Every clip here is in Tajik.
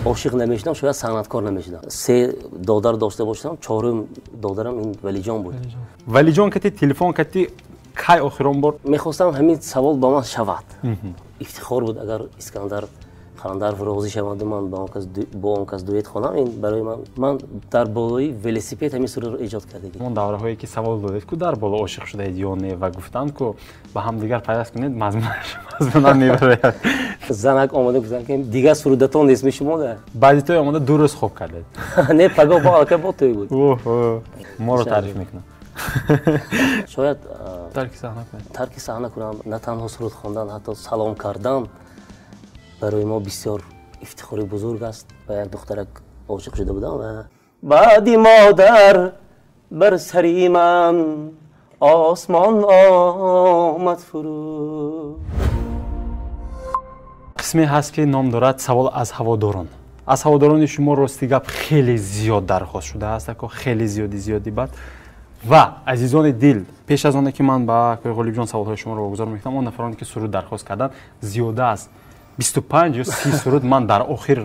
Ошиқ намешудам, шояд санъаткор намешудам. Се додар дошта бошам, чорум додарам ин Валиҷон буд. Валиҷон кати телефон кати кай охирон бор? Мехостам ҳамин савол ба ман шавад. Ифтихор буд, агар Искандар Қаландаров розӣ шаванду ман бо он кас дуэт хонам, ин барои ман дар болои велосипед ҳамин сурудро эҷод кардагӣ. Он давраҳое ки савол додед, ку дар боло ошиқ шудаед ё не, ва гуфтанд, ку ба ҳамдигар пайваст кунед, мазмунам мебарояд. Занак омада гуфтанд, ки дигар сурудатон нест мешумода. Баъди той омада 2 рӯз хоб кардед. Не, пагоҳ бо аллакай бо той буд. Моро таъриф мекунам. Шояд тарки саҳна кунед. Тарки саҳна кунам, на танҳо суруд хондан, ҳатто салом кардан барои мо бисёр ифтихори бузург аст. Ба як духтарак ошиқ шуда будам ва баъди модар бар сари ман осмон омад фурӯ. Қисме ҳаст, ки ном дорад савол аз ҳаводорон. Аз ҳаводорони шумо рости гап хеле зиёд дархост шудааст, ако хеле зиёди зиёди бад. Ва азизони дил, пеш аз оне ки ман ба акои Ғолибҷон саволҳои шуморо вогузор мекунам, он нафароне ки суруд дархост карданд, зиёда аз 25 ё 30 суруд ман дар охир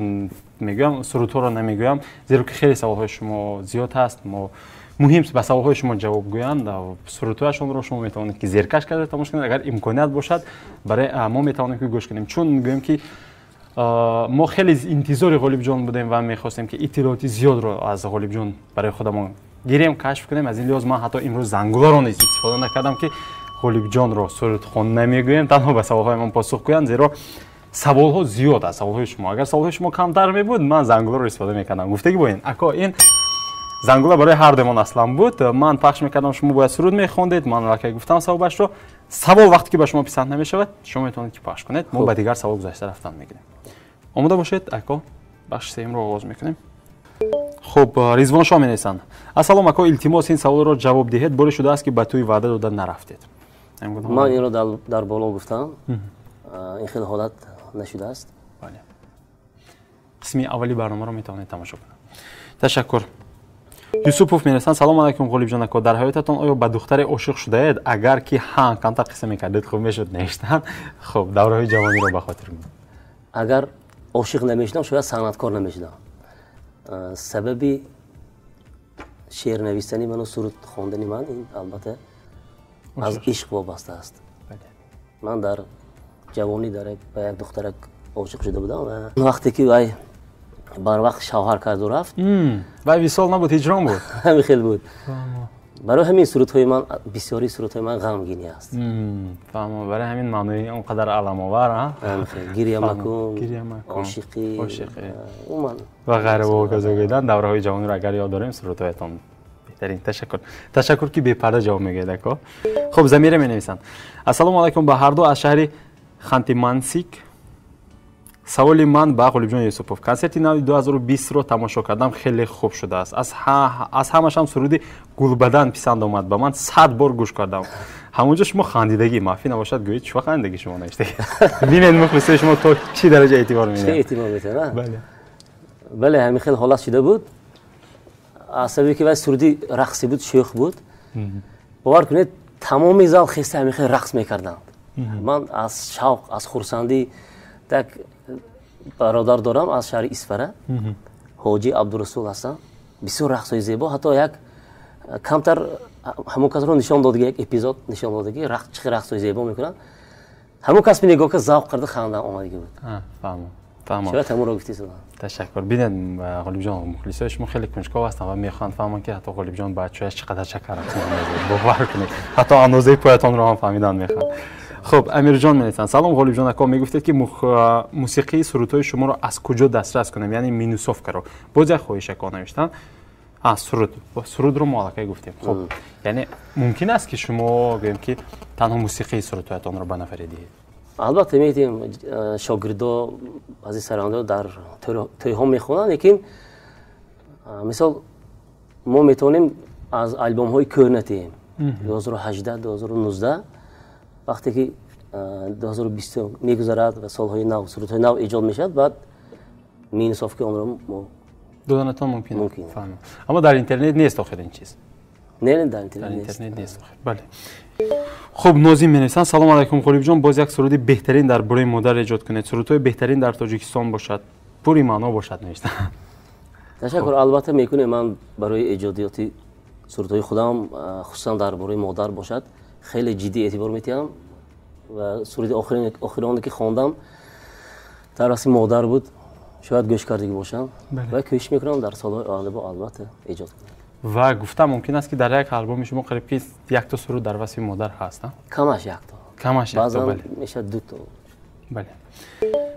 мегӯям, сурудҳоро намегӯям, зеро ки хеле саволҳои шумо зиёд ҳаст. Мо муҳим ба саволҳои шумо ҷавоб гӯянд, сурудҳояшонро шумо метавонед ки зеркаш карда тамошо кунед, агар имконият бошад барои мо метавонем ки гӯш кунем, чун мегӯем ки мо хеле интизори Ғолибҷон будем ва мехостем ки иттилооти зиёдро аз Ғолибҷон барои худамон гирем, кашф кунем. Аз ин лиҳоз ман ҳатто имрӯз зангуларо низ истифода накардам, ки Ғолибҷонро сурудхон намегӯем, танҳо ба саволҳои ман посух гӯянд, зеро саволҳо зиёд аст, саволҳои шумо. Агар саволҳои шумо камтар мебуд, ман зангуларо истифода мекардам. Гуфтагӣ бо ин ако, ин зангула барои ҳар дуемон аслан буд. Ман пахш мекардам, шумо бояд суруд мехондед, ман аллакай гуфтам савобашро. Савол вақте ки ба шумо писанд намешавад, шумо метавонед ки пахш кунед, мо ба дигар савол гузашта рафтан мегирем. Омода бошед, ако, бахши сеюмро оғоз мекунем. Хуб, Ризвоншоҳ менависанд: ассалом ако, илтимос, ин саволро ҷавоб диҳед, боре шудааст ки ба тӯй ваъда дода нарафтед? Ман инро дар боло гуфтам, ин хел ҳолат нашудааст. Бале, қисми аввали барномаро метавонед тамошо кунед. Ташаккур. Юсупов менависанд: салом алайкум, Ғолибҷон ако, дар ҳаётатон оё ба духтаре ошиқ шудаед? Агар ки ҳа, камтар қисса мекардед, хуб мешуд, навиштанд. Хуб, давраҳои ҷавониро ба хотир. Агар ошиқ намешудам, шояд санъаткор намешудам. Сабаби шеър нависани ману суруд хондани ман ин албатта аз ишқ вобаста аст. Ман дар ҷавонӣ ба як духтарак ошиқ шуда будам ва вақте ки вай барвақт шавҳар карду рафт. Вай висол набуд, ҳиҷрон буд. Ҳамин хел буд. Барои ҳамин сурудҳои ман, бисёри сурудҳои ман ғамгинӣ аст. Фаҳмо, барои ҳамин маънои он қадар аламовар. Гиря макун, гиря макун, ошиқӣ, ошиқӣ умуман ва ғайра ва ҳоказо гӯидан. Давраҳои ҷавониро агар ёд дорем, сурудҳоятон беҳтарин. Ташаккур, ташаккур, ки бепарда ҷавоб мегӯед, ако. Хуб, Замира менависанд: ассалому алайкум ба ҳарду, аз шаҳри Ханти-Мансик. Саволи ман ба Ғолибҷон Юсупов: консерти нави 2020-ро тамошо кардам, хеле хуб шудааст. Аз ҳамашам суруди Гулбадан писанд омад ба ман, 100 бор гӯш кардам. Ҳамонҷо шумо хандидагӣ мафӣ набошад, гӯед, чӣ хандидагӣ шумо навиштагӣ? Бинед, мухлисои шумо то чӣ дараҷа эътибор медиҳанд. Эътибор метиҳанд. Бале. Бале, ҳамин хел ҳолат шуда буд. Аз сабаби ки вай суруди рақсӣ буд, шӯх буд, бовар кунед, тамоми зал хеста ҳамин хел рақс мекарданд. Ман аз шавқ, аз хурсандӣ. Так бародар дорам аз шаҳри Исфара, Ҳоҷи Абдурасул ҳастам, бисёр рақсҳои зебо, ҳатто як камтар ҳамон касро нишон додагӣ, як эпизод нишон додагӣ, чӣ хел рақсҳои зебо мекунанд. Ҳамон кас нигоҳ кард, завқ карда, ханда омадагӣ буд. Фаҳмам. Шояд ҳамонро гуфтисудам. Ташаккур. Бинед, Ғолибҷон, мухлисои шумо хеле кунҷков ҳастанд ва мехоҳанд фаҳманд, ки ҳатто Ғолибҷон ба чӯяш чӣ қадар шакар бовар кунед, ҳатто андозаи поятонро ҳам фаҳмидан мехоҳанд. Хуб, Амирҷон менависанд: салом, Ғолибҷон ако, мегуфтед, ки мусиқии сурудҳои шуморо аз куҷо дастрас кунем, яъне минусовкаро. Боз як хоҳиш, ако, навиштанд. Суруд, сурудро мо аллакай гуфтем. Хуб, яъне мумкин аст, ки шумо гӯем, ки танҳо мусиқии сурудҳоятонро ба нафаре диҳед? Албатта медиҳем. Шогирдо, баъзе сарояндо дар тӯйҳо мехонанд, лекин мисол мо метавонем аз албомҳои кӯҳна диҳем, 2018, 2019. Вақте ки 2020 мегузарад ва солҳои нав, сурудҳои нав эҷод мешавад, баъд минусовки онро мо доданатон мумкин. Мумкин. Аммо дар интернет нест охир ин чиз? Не, дар интернет. Интернет нест. Бале. Хуб, Нозим менависанд: салому алайкум, Ғолибҷон, боз як суруди беҳтарин дар бораи модар эҷод кунед, сурудҳои беҳтарин дар Тоҷикистон бошад. Пури маъно бошад навишта. Ташаккур, албатта мекунем. Ман барои эҷодиёти сурудҳои худам, хусусан дар бораи модар бошад, хеле ҷиддӣ эътибор метиҳам ва суруди охироне ки хондам дар васфи модар буд, шояд гӯш кардагӣ бошам ва кӯшиш мекунам дар солҳои оянда бо албатта эҷод кунам. Ва гуфта мумкин аст, ки дар як албоми шумо қариб ки якто суруд дар васфи модар ҳаст, камаш якто, камаш якто, бале, мешавад дуто. Бале.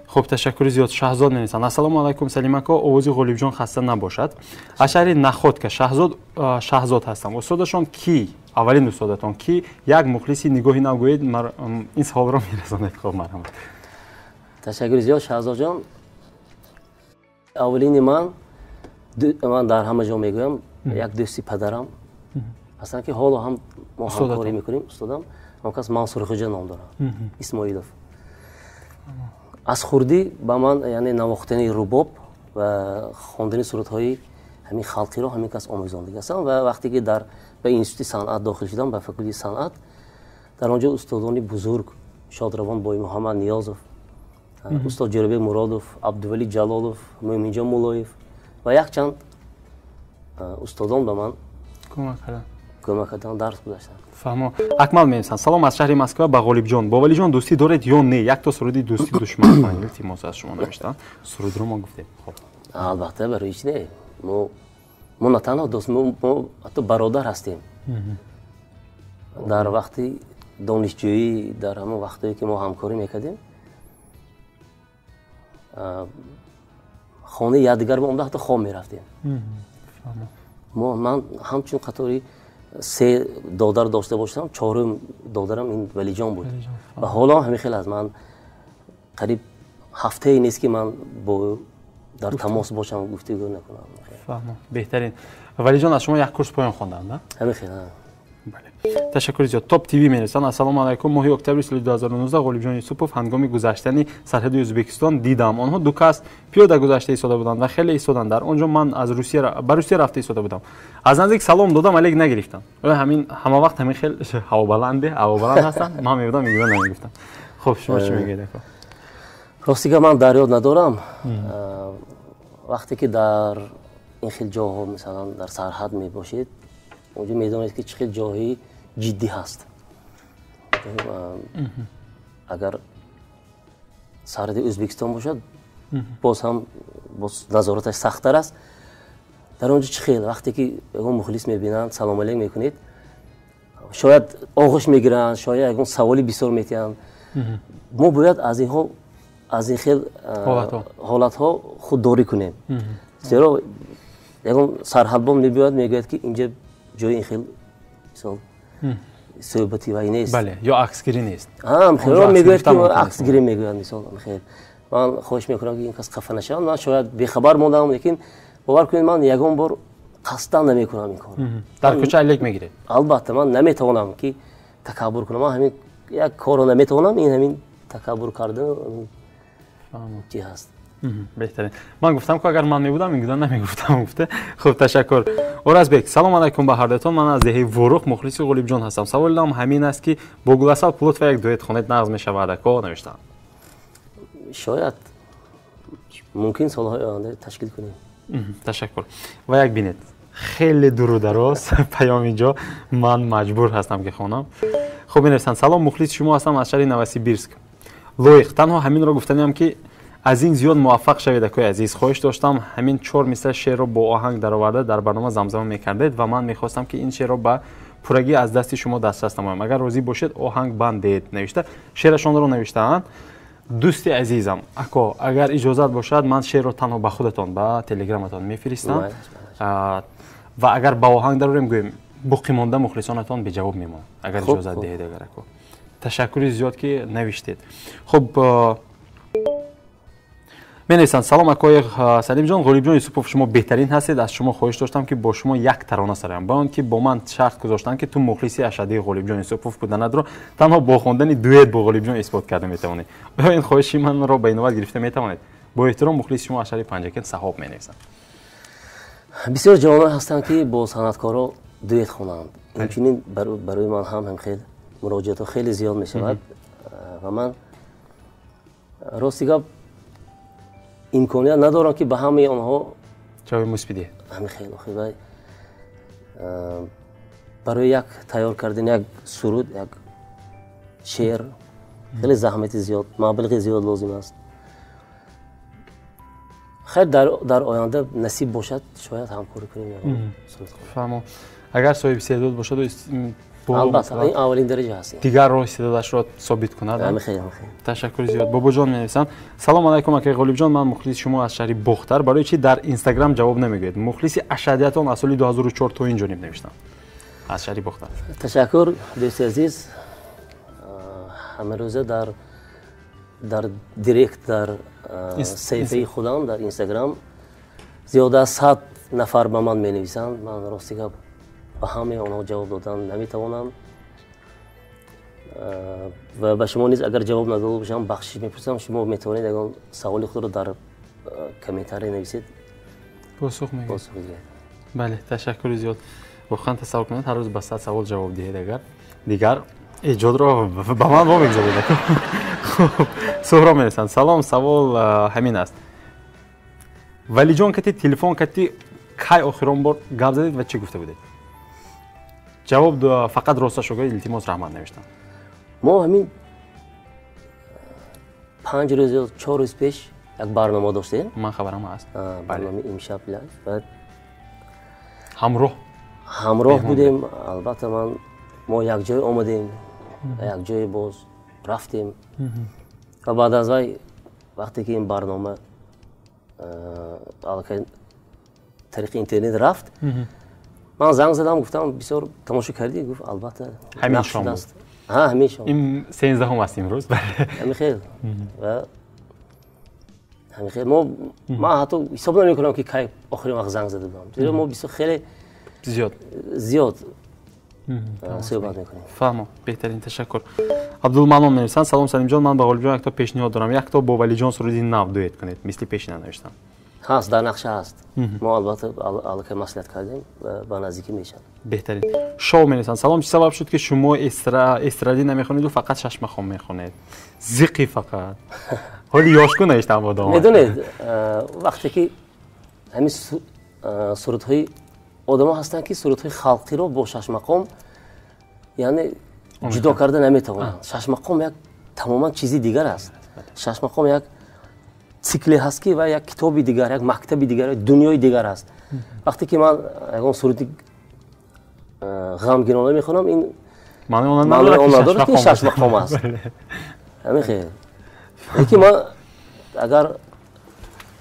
Хуб, ташаккури зиёд. Шаҳзод менависанд: ассалому алайкум, Салим ако, овози Ғолибҷон хаста набошад. Аз шаҳри Находка Шаҳзод ҳастам. Устодашон ки, аввалин устодатон ки? Як мухлиси нигоҳи нав гӯед, ин саволро мерасонед. Хуб, марҳамат. Ташаккури зиёд, Шаҳзодҷон. Аввалини ман дар ҳама ҷо мегӯям, як дӯсти падарам ҳастанд, ки ҳоло ҳам мо ҳамкорӣ мекунем, устодам он кас Мансурхоҷа ном дорад, Исмоилов. Аз хурдӣ ба ман, яъне навохтани рубоб ва хондани сурудҳои ҳамин халқиро ҳамин кас омӯзондагӣ ҳастам. Ва вақте ки дар ба институти санъат дохил шудам, ба факултети санъат, дар он ҷо устодони бузург шодравон Боймуҳаммад Ниёзов, устод Ҷӯрабек Муродов, Абдували Ҷалолов, Мӯминҷон Муллоев ва якчанд устодон ба ман кӯмак карданд, дарс гузаштанд. Фаҳмо. Акмал менависанд: салом аз шаҳри Москва ба Ғолибҷон. Бо Валиҷон дӯстӣ доред ё не? Якто суруди дӯстӣ душман хонед, илтимос, аз шумо навиштанд. Сурудро мо гуфтем. Хуб, албатта, барои чӣ не? Мо на танҳо дӯст, мо ҳатто бародар ҳастем. Дар вақти донишҷӯӣ, дар ҳамон вақтое ки мо ҳамкорӣ мекардем, хонаи якдигар мо омда ҳатто хоб мерафтем. Ман ҳамчун қатори се додар дошта бошам, чорум додарам ин Валиҷон буд ва ҳоло ҳамин хел аст. Ман қариб ҳафтае нест, ки ман бо дар тамос бошам, гуфтугӯ накунам. Фаҳмо, беҳтарин. Валиҷон аз шумо як курс поён хонданд, ҳамин хел. Бале, ташаккури зиёд. Топ ТВ менависанд: ассалому алайкум, моҳи октябри соли 2019 Ғолибҷон Юсупов ҳангоми гузаштани сарҳади Ӯзбекистон дидам. Онҳо ду кас пиёда гузашта истода буданд ва хеле истоданд. Дар он ҷо ман аз Русия ба Русия рафта истода будам. Аз наздик салом додам, алек нагирифтам. Оё ҳамин ҳама вақт ҳамин хел ҳавобаланд ҳастанд? Ман мебудам, мегӯям, намегуфтам. Хуб, шумо чӣ мегӯед, ако? Рости гап, ман дар ёд надорам. Вақте ки дар ин хел ҷоҳо, мисалан, дар сарҳад мебошед, онҷо медонед, ки чӣ хел ҷоҳои ҷиддӣ ҳаст. Агар сарҳади Ӯзбекистон бошад, боз ҳам боз назораташ сахттар аст. Дар он ҷо чӣ хел, вақте ки ягон мухлис мебинанд, салом алейк мекунед, шояд оғӯш мегиранд, шояд ягон саволи бисёр метиҳанд. Мо бояд аз инҳо, аз ин хел ҳолатҳо худдорӣ кунем, зеро ягон сарҳадбон мебиёяд, мегӯяд, ки инҷа ҷои ин хел, мисол, суҳбати вай нест. Бале, ё аксгирӣ нест. Мегӯяд, ки аксгирӣ мегӯяд, мисол. Хел ман хоҳиш мекунам, ки ин кас хафа нашавад. Ман шояд бехабар мондам, лекин бовар кунед, ман ягон бор қасдан намекунам ин корро. Дар кӯча алек мегиред? Албатта, ман наметавонам, ки такаббур кунам. Ман ҳамин як корро наметавонам, ин ҳамин такаббур кардан чӣ ҳаст. Беҳтарин. Ман гуфтам, ки агар ман мебудам, ин гуна намегуфтам, гуфта. Хуб, ташаккур. Оразбек: салом алайкум ба ҳардуятон, ман аз деҳаи Ворух мухлиси Ғолибҷон ҳастам. Саволам ҳамин аст, ки бо Гуласал Пулотова як дуэт хонед, нағз мешавад, ако, навиштаанд. Шояд, мумкин солҳои оянда ташкил кунем. Ташаккур. Ва як бинед, хеле дуру дароз паём инҷо, ман маҷбур ҳастам, ки хонам. Хуб, менависанд: салом, мухлиси шумо ҳастам аз шаҳри Новосибирск. Лоиқ, танҳо ҳаминро гуфтаниам, ки аз ин зиёд муваффақ шавед, акои азиз. Хоҳиш доштам, ҳамин чор мисра шеърро бо оҳанг дароварда дар барнома замзама мекардед ва ман мехостам, ки ин шеърро ба пуррагӣ аз дасти шумо дастрас намоям. Агар розӣ бошед, оҳанг бандед, навишта. Шеърашонро навиштаанд. Дӯсти азизам, ако, агар иҷозат бошад, ман шеърро танҳо ба худатон, ба телеграматон мефиристам ва агар ба оҳанг дарорем, гӯем, боқимонда мухлисонатон беҷавоб мемонанд. Агар иҷозат диҳед, агар ако. Ташаккури зиёд, ки навиштед. Хуб, менависанд: салом, акои Салимҷон, Ғолибҷон Юсупов, шумо беҳтарин ҳастед. Аз шумо хоҳиш доштам, ки бо шумо як тарона сароям, ба он ки бо ман шарт гузоштанд, ки ту мухлиси ашаддии Ғолибҷон Юсупов буданатро танҳо бо хондани дуэт бо Ғолибҷон исбот карда метавонед. Оё ин хоҳиши манро ба инобат гирифта метавонед? Бо эҳтиром, мухлиси шумо аз шаҳри Панҷакент Саҳоб, менависанд. Бисёр ҷавонон ҳастанд, ки бо санъаткоро дуэт хонанд. Инчунин барои ман ҳам ҳамхел муроҷиатҳо хеле зиёд мешавад ва ман, рости гап, Имконият надорам, ки ба ҳамаи онҳо ҷавоби мусбӣ диҳед. Ҳамин хел охи вай барои як тайёр кардани як суруд, як шеър хеле заҳмати зиёд, маблағи зиёд лозим аст. Хайр, дар оянда насиб бошад, шояд ҳамкорӣ кунем. Фаҳмо. Агар соҳиби истеъдод бошад, албатта, ин аввалин дараҷа ҳаст. Дигар роҳ истеъдодашро собит кунад. Ташаккури зиёд. Бобоҷон менависанд: салом алайкум, акай Ғолибҷон, ман мухлиси шумо аз шаҳри Бохтар. Барои чӣ дар Инстаграм ҷавоб намегӯед? Мухлиси ашадиятон аз соли 2004 то ин ҷониб навиштам. Аз шаҳри Бохтар. Ташаккур, дӯсти азиз. Ҳамарӯза дар директ, дар саҳифаи худам дар Инстаграм зиёда аз 100 нафар ба ман менависанд. Ман рости гап ба ҳамаи онҳо ҷавоб додан наметавонам ва ба шумо низ агар ҷавоб надода бошам, бахшиш мепурсам. Шумо метавонед ягон саволи худро дар комментария нависед, посух мегӯед. Бале, ташаккури зиёд. Воқеан тасаввур кунед, ҳар рӯз ба 100 савол ҷавоб диҳед, агар дигар эҷодро ба ман вомегузоред. Хуб, Суҳроб менависанд: салом, савол ҳамин аст. Валиҷон кати телефон кати кай охирон бор гап задед ва чӣ гуфта будед? Ҷавоб фақат росташро гӯед, илтимос, раҳмат навиштам. Мо ҳамин 5 рӯз ё 4 рӯз пеш як барнома доштем. Ман хабарам ҳаст. Барномаи имшаб live. Баъд ҳамроҳ будем. Албатта, мо якҷой омадем, якҷой боз рафтем ва баъд аз вай вақте ки ин барнома аллакай тариқи интернет рафт, ман занг задам, гуфтам: бисёр тамошо кардӣ? Гуфт: албатта. Ҳамин шом буд. Ҳа, ҳамин шом. Ин 13-ум аст имрӯз. Ҳамин хел. Ва ҳамин хел ман ҳатто ҳисоб намекунам, ки кай охирин вақт занг зада будам, зеро мо бисёр хеле зиёд суҳбат мекунем. Фаҳмо, беҳтарин, ташаккур. Абдулманон менависанд: салом, Салимҷон, ман ба Ғолибҷон якто пешниҳод дорам, якто бо Валиҷон суруди нав дуэт кунед, мисли пешина навиштам. Ҳаст, дар нақша ҳаст. Мо албатта аллакай маслиҳат кардем, ба наздикӣ мешавад. Беҳтарин. Шоу менависанд: салом, чӣ сабаб шуд, ки шумо эстрадӣ намехонеду фақат шашмақом мехонед? Зиқи фақат ҳоли ёшку навиштам бодом. Медонед, вақте ки ҳамин сурудҳои одамо ҳастанд, ки сурудҳои халқиро бо шашмақом яъне ҷудо карда наметавонанд. Шашмақом як тамоман чизи дигар аст. Шашмақом як цикле ҳаст, ки ва як китоби дигар, як мактаби дигар, як дунёи дигар аст. Вақте ки ман ягон суруди ғамгинона мехонам, ин маънои он надорад, ки шашмақом аст. Ҳамин хел. Лекин ман агар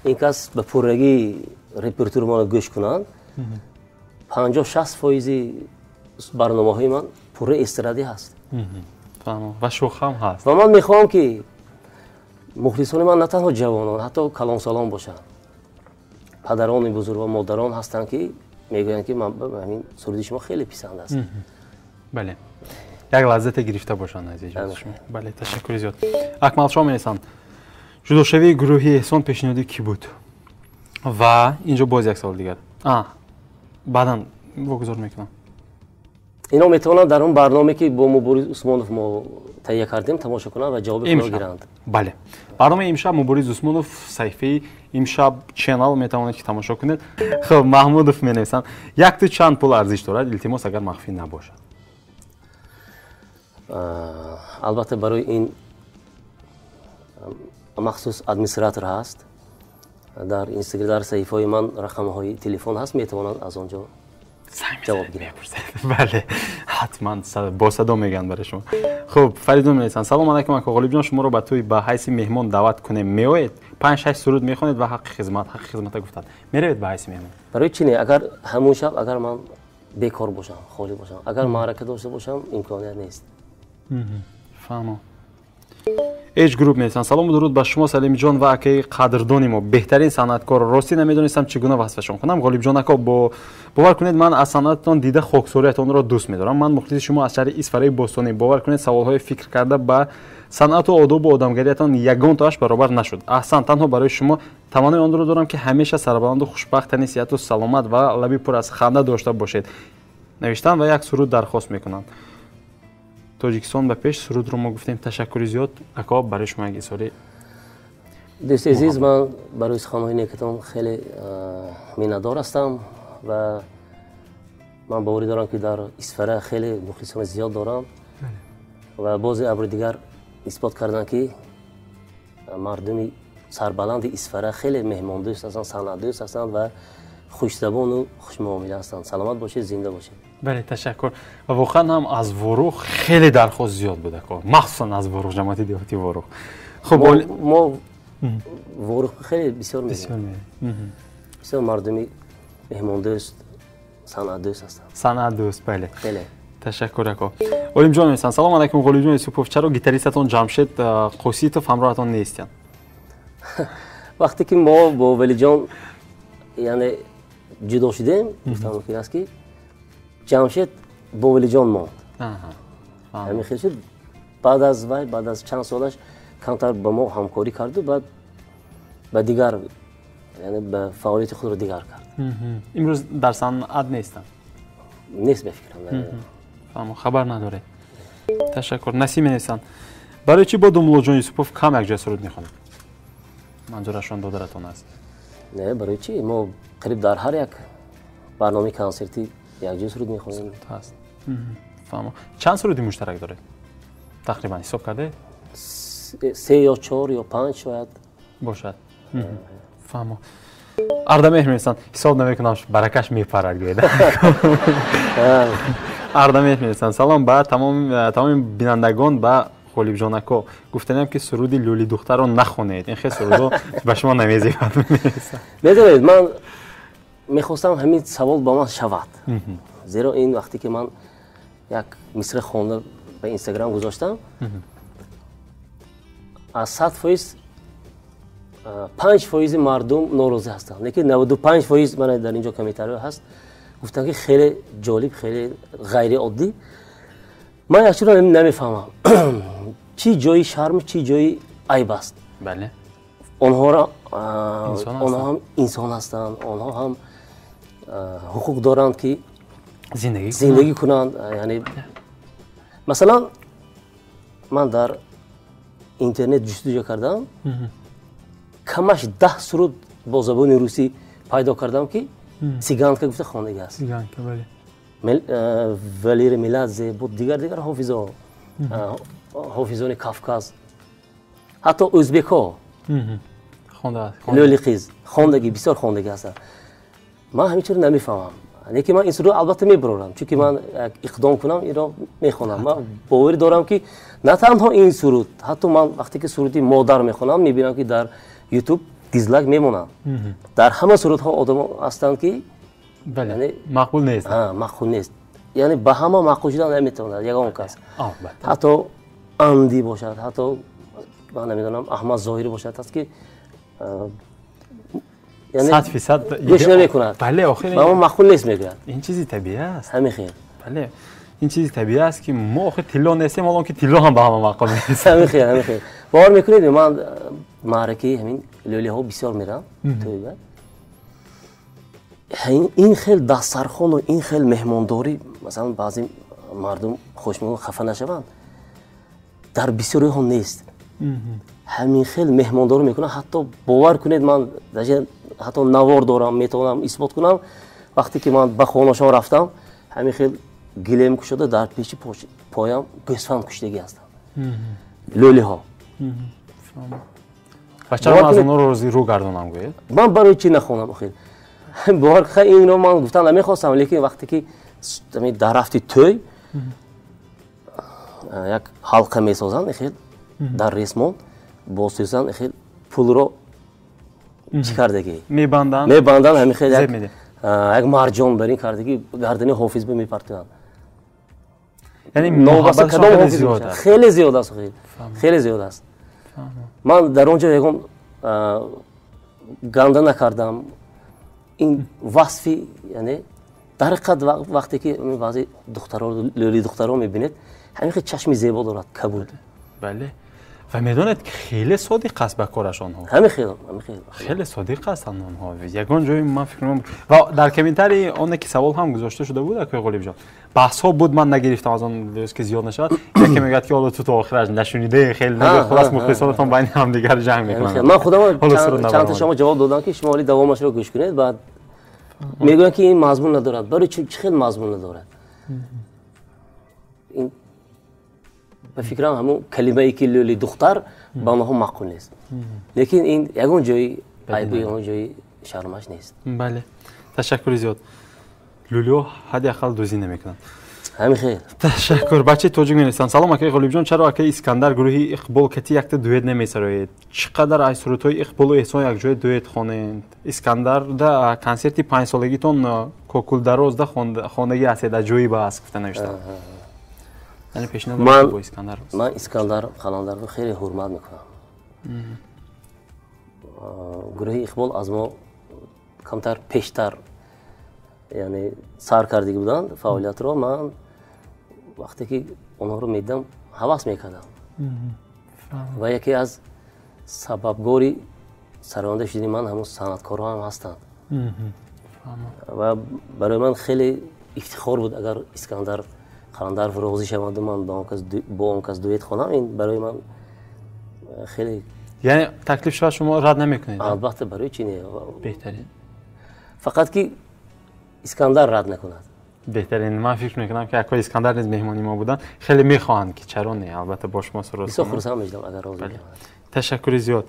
ин кас ба пуррагӣ репертуари маро гӯш кунанд, 50-60 фоизи барномаҳои ман пурра эстрадӣ ҳаст. Ва шӯхам ҳаст. Ва ман мехоҳам, ки мухлисони ман на танҳо ҷавонон, ҳатто калонсолон бошанд. Падарони бузург ва модарон ҳастанд, ки мегӯянд, ки ҳамин суруди шумо хеле писанд аст. Бале, як лаззате гирифта бошанд аз эҷоди шумо. Бале, ташаккури зиёд. Акмалшоҳ менависанд: ҷудошавии гурӯҳи Эҳсон пешниҳоди кӣ буд? Ва инҷо боз як савол дигар, баъдан вогузор мекунам. Ино метавонанд дар он барномае, ки бо Мубориз Усмонов мо таҳия кардем, тамошо кунанд ва ҷавоби худро гиранд. Бале, барномаи имшаб Мубориз Усмонов, саҳифаи имшаб ченал, метавонед, ки тамошо кунед. Хуб, Маҳмудов менависанд: якту чанд пул арзиш дорад? Илтимос, агар махфӣ набошад. Албатта, барои ин махсус администратор ҳаст. Дар Инстаграм, дар саҳифаҳои ман рақамҳои телефон ҳаст, метавонанд аз он ҷо ҷавоб гиранд. Бале, ҳатман бо садо мегӯянд барои шумо. Хуб, Фаридун менависанд: салом алайкум, ака Ғолибҷон, шуморо ба тӯй ба ҳайси меҳмон даъват кунем, меоед? 5-6 суруд мехонед ва ҳаққи хизмат, ҳаққи хизмата гуфтанд. Меравед ба ҳайси меҳмон? Барои чӣ не? Агар ҳамун шаб агар ман бекор бошам, холӣ бошам, агар маърака дошта бошам, имконият нест. Фаҳмо. Эҷ груп менависанд: салому дуруд ба шумо, Салимҷон ва акаи қадрдони мо, беҳтарин санъаткор. Ростӣ намедонистам, чӣ гуна васфашон кунам. Ғолибҷон ако, бовар кунед, ман аз санъататон дида хоксориятонро дӯст медорам. Ман мухлиси шумо аз шаҳри Исфараи бостонӣ. Бовар кунед, саволҳои фикр карда ба санъату одобу одамгариятон ягонтоаш баробар нашуд. Аҳсан, танҳо барои шумо таманнои онро дорам, ки ҳамеша сарбаланду хушбахт, тани сиҳату саломат ва лаби пур аз ханда дошта бошед. Навиштан ва як суруд дархост мекунанд. Тоҷикистон ба пеш, сурудро мо гуфтем. Ташаккури зиёд, ако, барои шумо як изҳори Дӯсти азиз, ман барои суханҳои некатон хеле миннатдор ҳастам ва ман боварӣ дорам, ки дар Исфара хеле мухлисони зиёд дорам ва бозе абри дигар исбот карданд, ки мардуми сарбаланди Исфара хеле меҳмондӯст ҳастанд, санъатдӯст ҳастанд ва хушзабону хушмуомила ҳастанд. Саломат бошед, зинда бошед. Бале, ташаккур. Ва воқеан ҳам аз Ворух хеле дархост зиёд буд, ако, махсусан аз Ворух, ҷамоати деҳоти Ворух. Хуб, мо Ворух хеле бисёр мебинем, бисёр мардуми меҳмондӯст, санъатдӯст ҳастанд. Санъатдӯст, бале. Хеле. Ташаккур, ако. Олимҷон менависанд: «Салом алайкум, Ғолибҷон Юсупов, чаро гитаристатон Ҷамшед Қоситов ҳамроҳатон нестиянд?» Вақте ки мо бо Валиҷон, яъне, ҷудо шудем, гуфтам мумкин аст, ки Ҷамшед бо Валиҷон монд. Ҳамин хел шуд. Баъд аз вай, баъд аз чанд солаш камтар ба мо ҳамкорӣ карду баъд ба дигар, яъне, ба фаъолияти худро дигар кард. Имрӯз дар санъат нестанд? Нест, бефикрам. Фаҳмо, хабар надоред. Ташаккур. Насим менависанд: «Барои чӣ бо Домуллоҷон Юсупов кам якҷоя суруд мехонед?» Манзурашон додаратон аст. Не, барои чӣ? Мо қариб дар ҳар як барномаи консертӣ якҷоя суруд мехонем. Ҳаст, фаҳмо. Чанд суруди муштарак доред тақрибан, ҳисоб кардаед? Се ё чор ё панҷ шояд. Бошад, фаҳмо. Ардамеҳр менависанд: «Ҳисоб намекунам, баракаш мепарад», гӯед. Ардамеҳр менависанд: «Салом ба тамоми бинандагон, ба Ғолибҷон ако гуфтанем, ки суруди Лӯли духтарро нахонед, ин хел сурудҳо ба шумо намезебад». Медонед, ман мехостам ҳамин савол ба ман шавад, зеро ин вақте ки ман як мисра хонда ба Инстаграм гузоштам, аз 100% 5% мардум норозӣ ҳастанд, лекин 95%, мана дар ин ҷо комментариҳо ҳаст, гуфтанд, ки хеле ҷолиб, хеле ғайриоддӣ. Ман як чиро намефаҳмам: чӣ ҷои шарм, чӣ ҷои айб аст? Онҳоро, онҳо ҳам инсон ҳастанд, онҳо ҳам ҳуқуқ доранд, ки зиндагӣ кунанд. Яъне, масалан, ман дар интернет ҷустуҷӯ кардам, камаш 10 суруд бо забони русӣ пайдо кардам, ки «Цыганка» гуфта хондагӣ аст. Валери Меладзе буд, дигар дигар ҳофизо, ҳофизони Кавказ, ҳатто ӯзбекҳо «Лӯли қиз» хондагӣ, бисёр хондагӣ ҳастанд. Ман ҳамин чиро намефаҳмам, лекин ман ин сурудро албатта мебарорам, чунки ман як иқдом кунам, инро мехонам. Ман боварӣ дорам, ки на танҳо ин суруд, ҳатто ман вақте ки суруди «Модар» мехонам, мебинам, ки дар Ютуб дизлайк мемонанд. Дар ҳама сурудҳо одамо ҳастанд, ки мақбул нест. Мақбул нест. Яъне, ба ҳама маъқул шудан наметавонад ягон кас, ҳатто Анди бошад, ҳатто ман намедонам, Аҳмад Зоҳирӣ бошад, аст ки 100% гӯш намекунад. Бале, охир. Ба мо маъқул нест, мегӯяд. Ин чизи табиӣ аст. Ҳамин хел. Бале, ин чизи табиӣ аст, ки мо охир тилло нестем, ҳолон ки тилло ҳам ба ҳама маъқул нест. Ҳамин хел, ҳамин хел. Бовар мекунед, ман маъракаи ҳамин лӯлиҳо бисёр мерам, тӯйба ин хел дастархону ин хел меҳмондорӣ, масалан, баъзе мардум хушмон хафа нашаванд, дар бисёриҳо нест. Ҳамин хел меҳмондорӣ мекунанд. Ҳатто бовар кунед, ман ҳатто навор дорам, метавонам исбот кунам. Вақте ки ман ба хонашон рафтам, ҳамин хел гилем кушода, дар пеши поям гӯсфанд куштагӣ ҳастанд лӯлиҳо. Ва чаро ман аз онҳо розӣ рӯ гардонам, гӯед? Ман барои чӣ нахонам охир? Бовар, инро ман гуфтан намехостам, лекин вақте ки дар рафти тӯй як ҳалқа месозанд, хел дар ресмон босӯзанд, хел пулро чӣ кардагӣ мебанданд. Мебанданд, ҳамин хел як марҷон бар ин кардагӣ, гардани ҳофиз мепартоянд. Яъне хеле зиёд аст, хеле зиёд аст. Ман дар он ҷо ягон ганда накардам. Ин васфи, яъне, дар ҳақиқат, вақте ки баъзе духтаро, лӯли духтаро мебинед, ҳамин хел чашми зебо дорад, кабуд. Бале. Ва медонед ки хеле содиқ аст ба кораш онҳо. Ҳамин хел, ҳамин хел. Хеле содиқ ҳастанд онҳо. Ягон ҷои ман фикр мекунам ва дар комментарии оне ки савол ҳам гузошта шуда буд, акои Ғолибҷон, баҳсҳо буд, ман нагирифтам аз он лиҳоз ки зиёд нашавад. Яке мегӯяд ки ҳоло ту то охираш нашунидаи, хеле хулас мухлисонатон байни ҳамдигар ҷанг мекунанд. Ман худам чанд та шумо ҷавоб додам ки шумо ҳоли давомашро гӯш кунед, баъд мегӯянд ки ин мазмун надорад. Барои чӣ хел мазмун надорад? Ин ба фикрам ҳамон калимае ки лӯли духтар ба онҳо маъқул нест, лекин ин ягон ҷои айбу ягон ҷои шармаш нест. Бале, ташаккури зиёд. Лӯлиҳо ҳадди ақал дӯзӣ намекунанд. Ҳамин хел. Ташаккур. Бачаи тоҷик менависанд: салом акаи Ғолибҷон, чаро акаи Искандар гурӯҳи Иқбол кати якта дуэт намесароед? Чӣ қадар аз сурудҳои Иқболу Эҳсон якҷоя дуэт хонед? Искандарда консерти панҷсолагитон Кокулдарозда хондагӣ ҳастед, аҷоиб аст, гуфта навиштанд. Яъне пешниҳод бо Искандар. Ман Искандар Қаландарро хеле ҳурмат мекунам. Гурӯҳи Иқбол аз мо камтар пештар, яъне сар кардагӣ буданд фаъолиятро. Ман вақте ки онҳоро медидам ҳавас мекардам ва яке аз сабабгори сароянда шудани ман ҳамон санъаткорҳо ҳам ҳастанд ва барои ман хеле ифтихор буд агар Искандар Қаландаров розӣ шаванду ман бо он кас дуэт хонам. Ин барои ман хеле, яъне таклиф шавад шумо рад намекунед? Албатта, барои чӣ не? Беҳтарин. Фақат ки Искандар рад накунад. Беҳтарин. Ман фикр мекунам ки акои Искандар низ меҳмони мо буданд, хеле мехоҳанд ки чаро не, албатта бо шумо суруд. Бисёр хурсанд мешудам агар розӣ шаванд. Ташаккури зиёд.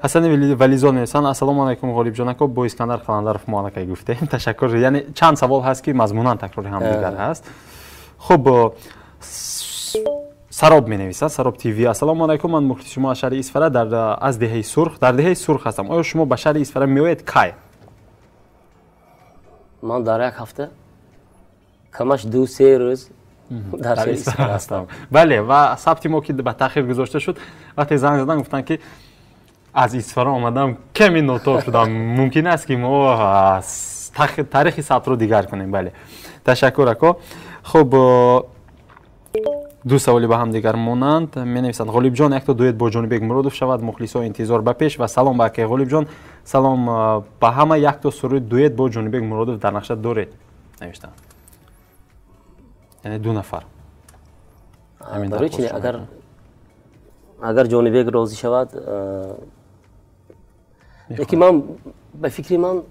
Ҳасани Вализод менависанд: ассалому алайкум Ғолибҷон ако, бо Искандар Қаландаров мо аллакай гуфтем. Ташаккур. Яъне чанд савол ҳаст ки мазмунан такрори ҳамдигар ҳаст. Хуб, Сароб менависад, Сароб ТВ: ассалому алайкум, ман мухлиси шумо аз шаҳри Исфара, аз деҳаи Сурх, дар деҳаи Сурх ҳастам. Оё шумо ба шаҳри Исфара меоед кай? Ман дар як ҳафта камаш 2-3 рӯз дар шаҳри Исфара ҳастам. Бале, ва сабти мо ки ба таъхир гузошта шуд, вақте занг задан гуфтанд ки аз Исфара омадам, каме нотоб шудам, мумкин аст ки мо таърихи сабтро дигар кунем. Бале, ташаккур ако. Хуб, ду саволи ба ҳамдигар монанд. Менависанд: Ғолибҷон, якто дуэт бо Ҷонибек Муродов шавад, мухлисо интизор ба пеш. Ва салом ба акаи Ғолибҷон, салом ба ҳама, якто суруди дуэт бо Ҷонибек Муродов дар нақша доред, навиштанд. Яъне ду нафар. Барои чи агар Ҷонибек розӣ шавад, лекин ман ба фикри ман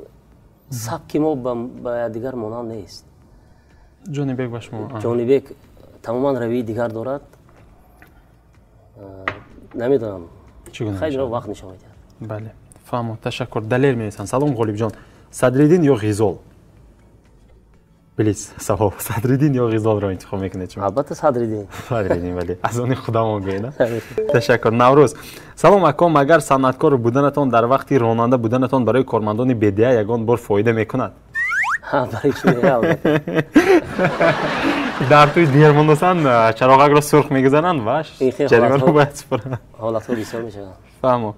сабки мо ба якдигар монанд нест. Ҷонибек ба шумо? Ҷонибек тамоман равии дигар дорад. Намедонам, хеле вақт нишон медиҳад. Бале, фаҳмо, ташаккур. Далер менависанд: салом Ғолибҷон, Садриддин ё Ғизол? Блиц савол: Садриддин ё Ғизолро интихоб мекунед шумо? Албатта Садриддин. Садриддин, бале, аз они худамон гӯед. Ташаккур. Наврӯз: салом ако, магар санъаткор буданатон дар вақти ронанда буданатон барои кормандони БДА ягон бор фоида мекунад? Барои чӣ не, албатта. Дар тӯи дермондосан чароғакро сурх мегузаранд ва ҷаримаро бояд супоранд. Ҳолатҳо бисёр мешаванд. Фаҳмо.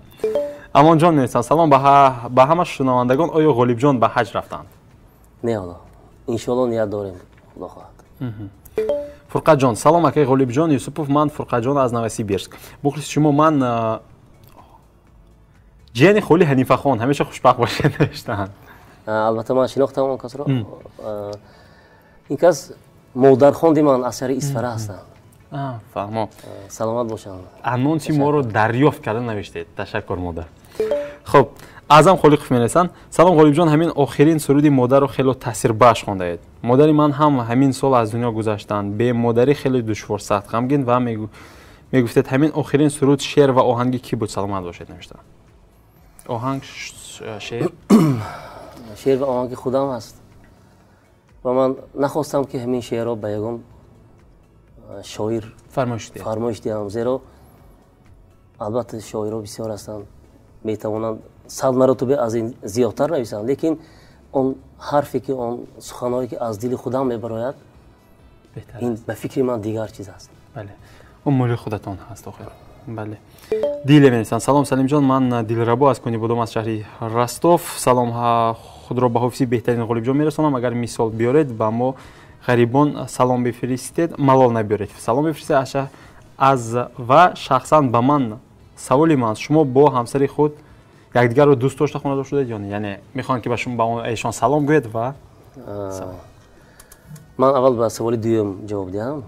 Амонҷон менависанд: салом ба ҳама шунавандагон, оё Ғолибҷон ба ҳаҷ рафтанд? Не, ҳоло иншоалло ният дорем, худо хоҳад. Фурқатҷон: салом акаи Ғолибҷон Юсупов, ман Фурқатҷон аз Новосибирск, мухлиси шумо, ман ҷияни холи Ҳанифахон, ҳамеша хушбахт бошед, навиштаанд. Албатта ман шинохтам он касро. Ин кас модархонди ман аз шаҳри Исфара ҳастанд. Фаҳмо. Саломат бошанд. Анонси моро дарёфт карда навиштед. Ташаккур, модар. Хуб, Аъзам Холиқов менависанд: салом Ғолибҷон, ҳамин охирин суруди модарро хело таъсирбахш хондаед. Модари ман ҳам ҳамин сол аз дунё гузаштанд. Бемодарӣ хеле душвор, сахт, ғамгин ва мегуфтед ҳамин охирин суруд шеър ва оҳанги кӣ буд? Саломат бошед, навиштанд. Оҳанг, шеър? Шеър ва оҳанги худам аст ва ман нахостам ки ҳамин шеърро ба ягон шоир фармоиш диҳам, зеро албатта шоирҳо бисёр ҳастанд, метавонанд 100 маротиба аз ин зиёдтар нависанд, лекин он ҳарфе ки он суханҳое ки аз дили худам мебарояд, ин ба фикри ман дигар чиз аст. Бале, он моли худатон ҳаст охир. Бале. Диле менависанд: салом Салимҷон, ман Дилрабо аз Конибодом аз шаҳри Ростов, салом худро ба ҳофизи беҳтарин Ғолибҷон мерасонам. Агар мисол биёред ба мо ғарибон салом бифиристед, малол набиёред, салом бифиристед аз ва шахсан ба ман Саволи ман, шумо бо ҳамсари худ якдигарро дӯст дошта хонадор шудед ё не? Яъне мехоҳанд ки ба шумо ба эшон салом гӯед ва ман аввал ба саволи дуюм ҷавоб диҳам.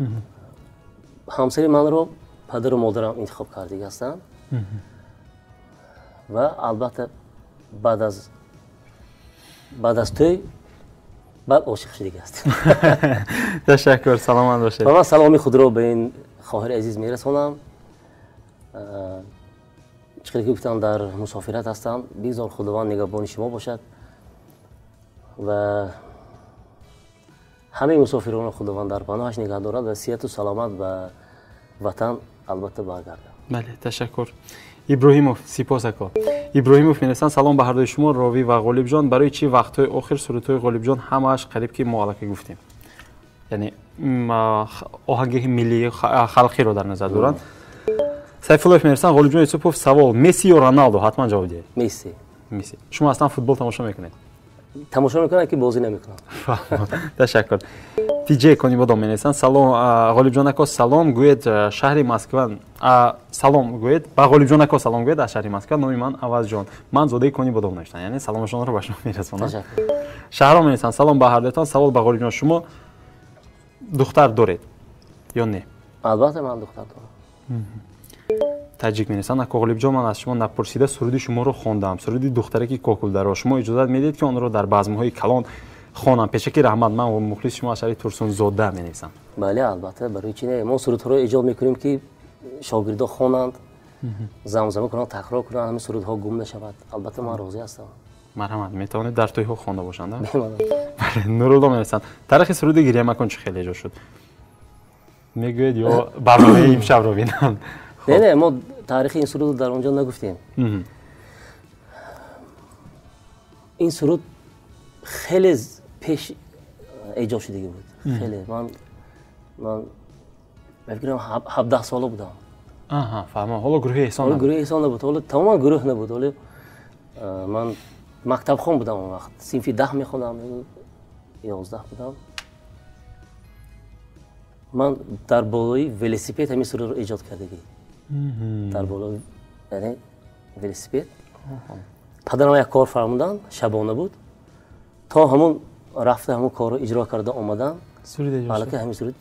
Ҳамсари манро падару модарам интихоб кардагӣ ҳастанд ва албатта баъд аз тӯй баъд ошиқ шудагӣ ҳастем. Ташаккур, саломат бошед. Ва ман саломи худро ба ин хоҳари азиз мерасонам. Чӣ хеле ки гуфтам, дар мусофират ҳастам. Бигзор Худованд нигаҳбони шумо бошад ва ҳамаи мусофиронро Худованд дар паноҳаш нигаҳ дорад ва сиҳату саломат ба ватан албатта баргардад. Бале, ташаккур. Иброҳимов, сипос ако. Иброҳимов менависанд: салом ба ҳардуи шумо, Ровӣ ва Ғолибҷон. Барои чӣ вақтҳои охир сурудҳои Ғолибҷон ҳамааш қариб ки мо аллакай гуфтем, яъне оҳанги миллии халқиро дар назар доранд. Сайфуллоев менависанд: Ғолибҷон Юсупов, савол: Месси ё Роналдо? Ҳатман ҷавоб диҳед. Месси. Месси. Шумо аслан футбол тамошо мекунед? Тамошо мекунам, ки бозӣ намекунам. Ташаккур. Тиҷе Конибодом менависанд: салом Ғолибҷон ако, салом гӯед шаҳри Москва, салом гӯед ба Ғолибҷон ако, салом гӯед аз шаҳри Москва, номи ман Авазҷон, ман зодаи Конибодом навиштанд. Яъне саломашонро ба шумо мерасонам. Шаҳром менависанд: салом ба ҳардуятон, савол ба Ғолибҷон, шумо духтар доред ё не? Албатта ман духтар дорам. Таҷик менависанд: ако Ғолибҷон, ман аз шумо напурсида суруди шуморо хондам, суруди духтараки Кокулдаро. Шумо иҷозат медиҳед, ки онро дар базмҳои калон хонам? Пешаки раҳмат, ман мухлиси шумо аз шаҳри Турсунзода менависам. Бале, албатта, барои чи не? Мо сурудҳоро эҷод мекунем, ки шогирдо хонанд, замзама кунанд, такрор кунанд, ҳамин сурудҳо гум нашавад. Албатта ман розӣ ҳастам. Марҳамат, метавонед дар тӯйҳо хонда бошанд? Нурулло менависанд: таърихи суруди гиря макун чӣ хеле эҷод шуд? Мегӯед ё барномаи имшабро бинанд? Не, не, мо таърихи ин сурудро дар он ҷо нагуфтем. Ин суруд хеле пеш эҷод шудагӣ буд. Хеле. Ман фикр кунам 17 сола будам. Аҳа, фаҳмам. Ҳоло гурӯҳи Эҳсон набуд. Гурӯҳи Эҳсон набуд. Ҳоло тамоман гурӯҳ набуд. Ҳоло ман мактабхон будам он вақт. Синфи 10 мехондам, 11 будам. Ман дар болои велосипед ҳамин сурудро эҷод кардагӣ. Дар болои, яъне велосипед. Падарам як кор фармуданд, шабона буд. То ҳамон рафта ҳамон корро иҷро карда омадам, аллакай ҳамин суруд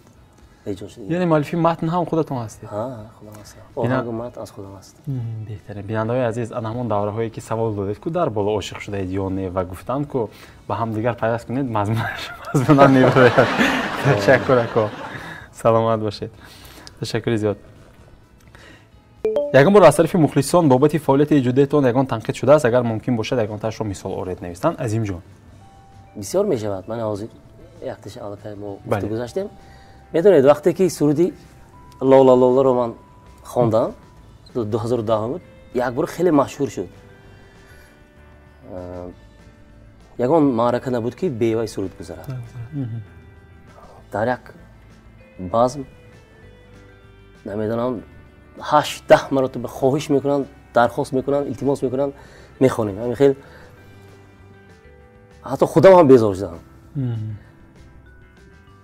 эҷод шуд. Яъне муаллифи матн ҳам худатон ҳастед? Ҳа, худам ҳастам. Оҳангу матн аз худам аст. Беҳтарин. Бинандаҳои азиз, ана ҳамон давраҳое ки савол додед, ку дар боло ошиқ шудаед ё не, ва гуфтанд ку ба ҳамдигар пайваст кунед, мазмунам мебарояд. Ташаккур ако, саломат бошед. Ташаккури зиёд. Ягон бор аз тарафи мухлисон бобати фаъолияти эҷодиятон ягон танқид шудааст? Агар мумкин бошад, ягонтаашро мисол оред, навистанд Азимҷон. Бисёр мешавад. Ман ҳозир якташа аллакай мо гуфта гузаштем. Медонед, вақте ки суруди Лола Лоларо ман хондам, 2010 буд, як бор хеле машҳур шуд. Ягон маърака набуд, ки бевай суруд гузарад. Дар як базм, намедонам, 8-10 маротиба хоҳиш мекунанд, дархост мекунанд, илтимос мекунанд, мехонем. Ҳамин хел ҳатто худам ҳам безор шудам.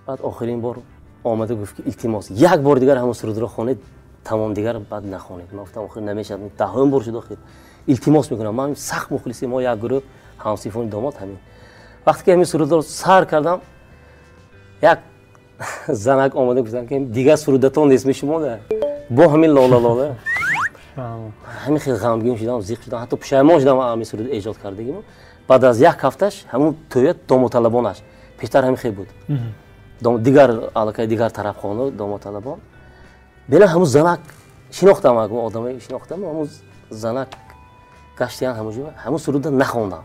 Баъд охирин бор омада гуфт, ки илтимос, як бор дигар ҳамон сурудро хонед, тамом, дигар баъд нахонед. Ман гуфтам, охир намешавад, даҳум бор шуд, охир илтимос мекунам. Ман сахт мухлиси мо як гурӯҳ ҳамсинфони домод ҳамин. Вақте ки ҳамин сурудро сар кардам, як занак омада гуфтанд, ки дигар сурудатон нест мешумо бо ҳамин Лола Лола. Ҳамин хел ғамгин шудам, зиқ шудам, ҳатто пушаймон шудам ҳамин суруд эҷод кардагимо. Баъд аз як ҳафташ ҳамон тӯя домоталабонаш пештар ҳамин хел буд. Дигар аллакай дигар тарафхона домоталабон. Бела ҳамун занак шинохтам, одаме шинохтам, ҳамун занак гаштиян ҳамун ҷо, ҳамун сурудро нахондам.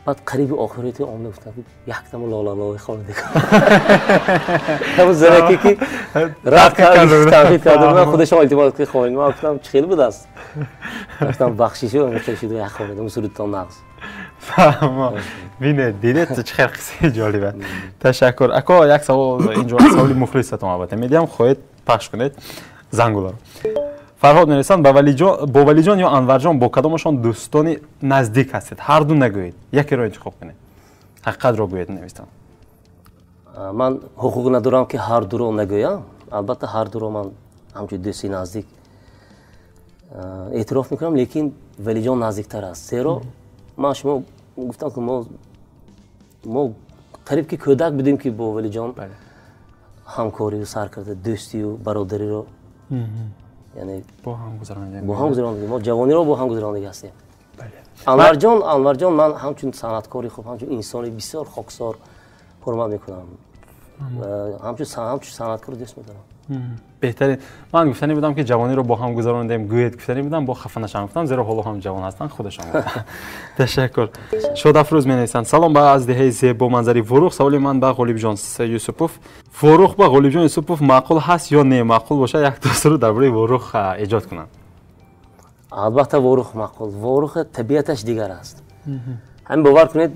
Баъд қариби охирати омада гуфтам, яктаму Лола Лола хонда. Ҳамун занаке ки рад танқид карда буданд, худашон илтимос ки хонед. Ман гуфтам, чӣ хел будааст? Гуфтам, бахшишу, ҳамин хел шуд, як хонед, ҳамун сурудтон нағз. Фаҳмо. Бинед, дидед чӣ хел қиссаи ҷолиб. Ташаккур. Ако, як савол инҷо, саволи мухлисатон албатта медиҳам, хоҳед пахш кунед зангуларо. Фарҳод менависанд: бо Валиҷон ё Анварҷон бо кадомашон дӯстони наздик ҳастед? Ҳар ду нагӯед, якеро интихоб кунед. Ҳақиқатро гӯед, навистанд. Ман ҳуқуқ надорам, ки ҳар дуро нагӯям. Албатта ҳар дуро ман ҳамчун дӯсти наздик Эътироф мекунам, лекин Валиҷон наздиктар аст. Зеро ман шумо гуфтам, ки мо қариб ки кӯдак будем, ки бо Валиҷон ҳамкорию сар карда, дӯстию бародариро, яъне бо ҳам гузарондем. Бо ҳам гузарондем. Мо ҷавониро бо ҳам гузарондагӣ ҳастем. Анварҷон ман ҳамчун санъаткори хуб, ҳамчун инсони бисёр хоксор ҳурмат мекунам. Ҳамчун санъаткор дӯст медорам. Беҳтарин. Ман гуфтанӣ будам, ки ҷавониро бо ҳам гузарондем, гӯед гуфтанӣ будам, бо хафа нашавам гуфтам, зеро ҳоло ҳам ҷавон ҳастанд худашон. Ташаккур. Шодафрӯз менависанд: салом ба аз деҳаи зебо манзари Ворух. Саволи ман ба Ғолибҷон Юсупов. Ворух ба Ғолибҷон Юсупов маъқул ҳаст ё не? Маъқул бошад, як суруд дар бораи Ворух эҷод кунанд. Албатта Ворух маъқул. Ворух табиаташ дигар аст. Ҳамин бовар кунед,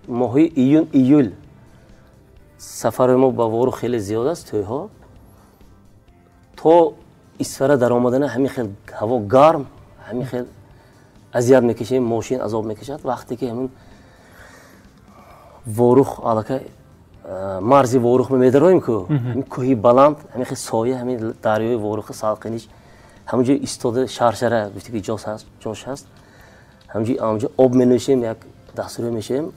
моҳи июн, июл сафари мо ба Ворух хеле зиёд аст, тӯйҳо. То Исфара даромадана ҳамин хел ҳаво гарм, ҳамин хел азият мекашем, мошин азоб мекашад. Вақте ки ҳамин Ворух аллакай марзи Ворух медароем, ку ҳамин кӯҳи баланд, ҳамин хел соя, ҳамин дарёи Ворух салқиниш, ҳамон ҷо истода шаршара гуфти ки ҷош ҳаст, ҳамон ҷо об менӯшем, як дастурӣ мешавем,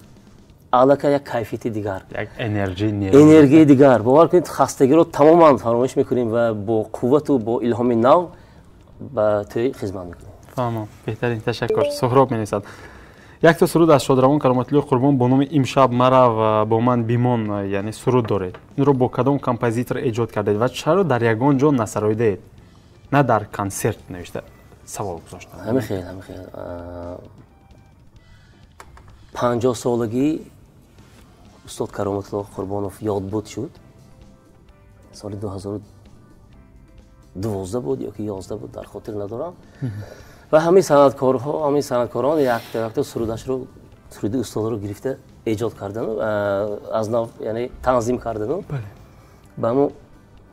аллакай як кайфияти дигар, як энергияи дигар. Бовар кунед, хастагиро тамоман фаромӯш мекунем ва бо қуввату бо илҳоми нав ба тӯй хизмат мекунем. Фаҳмам, беҳтарин, ташаккур. Суҳроб менависад: якто суруд аз шодравон Кароматуллои Қурбон бо номи «Имшаб марав, бо ман бимон», яъне суруд доред. Инро бо кадом композитор эҷод кардед ва чаро дар ягон ҷо насароидаед, на дар консерт навишта савол гузоштанд. Ҳамин хел, ҳамин хел. 50 солагии устод Кароматулло Қурбонов ёдбуд шуд. Соли 2012 буд ё ки 11 буд, дар хотир надорам. Ва ҳамин санъаткорҳо, ҳамин санъаткорон якта якта сурудашро, суруди устодро гирифта эҷод кардану аз нав, яъне танзим кардану ба ҳамон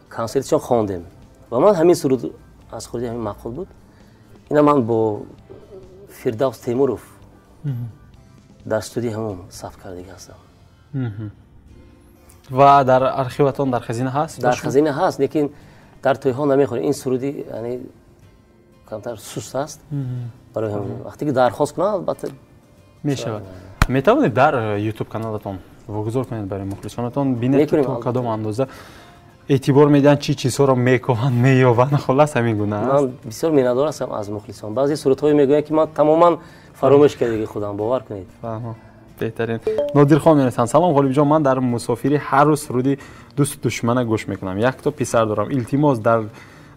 консертшон хондем. Ва ман ҳамин суруд аз худи ҳамин маъқул буд. Ина ман бо Фирдавс Темуров дар студия ҳамон сабт кардагӣ ҳастам. Ва дар архиватон, дар хазина ҳаст? Дар хазина ҳаст, лекин дар тӯйҳо намехонем. Ин суруди, яъне, камтар суст аст. Барои ҳамин вақте ки дархост кунам, албатта мешавад. Метавонед дар YouTube каналатон вогузор кунед барои мухлисонатон, бинед, ки то кадом андоза эътибор медиҳанд, чӣ чизҳоро мекоҳанд, меёбанд. Хуллас, ҳамин гуна аст. Ман бисёр миннатдор ҳастам аз мухлисон. Баъзе сурудҳое мегӯянд, ки ман тамоман фаромӯш кардагӣ худам, бовар кунед. Фаҳмам, беҳтарин. Нодирхон менависанд: салом, Ғолибҷон, ман дар мусофирӣ ҳар рӯз суруди «Дӯсту душмана» гӯш мекунам. Якто писар дорам, илтимос, дар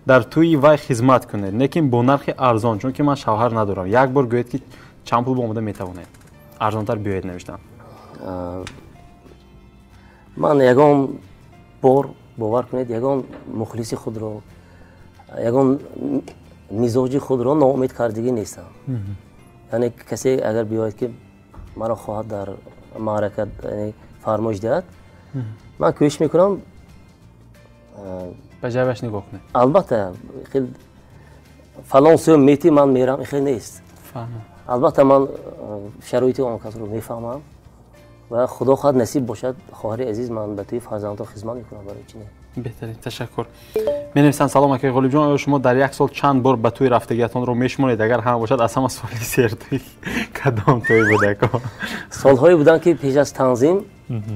тӯи вай хизмат кунед, лекин бо нархи арзон, чунки ман шавҳар надорам. Як бор гӯед, ки чанд пул омода метавонед, арзонтар биёед, навиштам. Ман ягон бор, бовар кунед, ягон мухлиси худро, ягон мизоҷи худро ноумед кардагӣ нестам. Яъне касе агар биёяд, ки маро хоҳад дар маърака фармоиш диҳад, ман кӯшиш мекунам. Ба ҷайбаш нигоҳ кунед. Албатта, хел фалон сӯм мети, ман мерам, хел нест. Албатта, ман шароити он касро мефаҳмам ва худо хоҳад, насиб бошад, хоҳари азиз, ман ба тӯи фарзандон хизмат мекунам, барои чи не? Беҳтарин, ташаккур. Менависанд: салом, акаи Ғолибҷон, оё шумо дар як сол чанд бор ба тӯй рафтагиатонро мешуморед? Агар ҳам бошад, аз ҳама соли сертӯй кадом тӯй буд, ако? Солҳое буданд, ки пеш аз танзим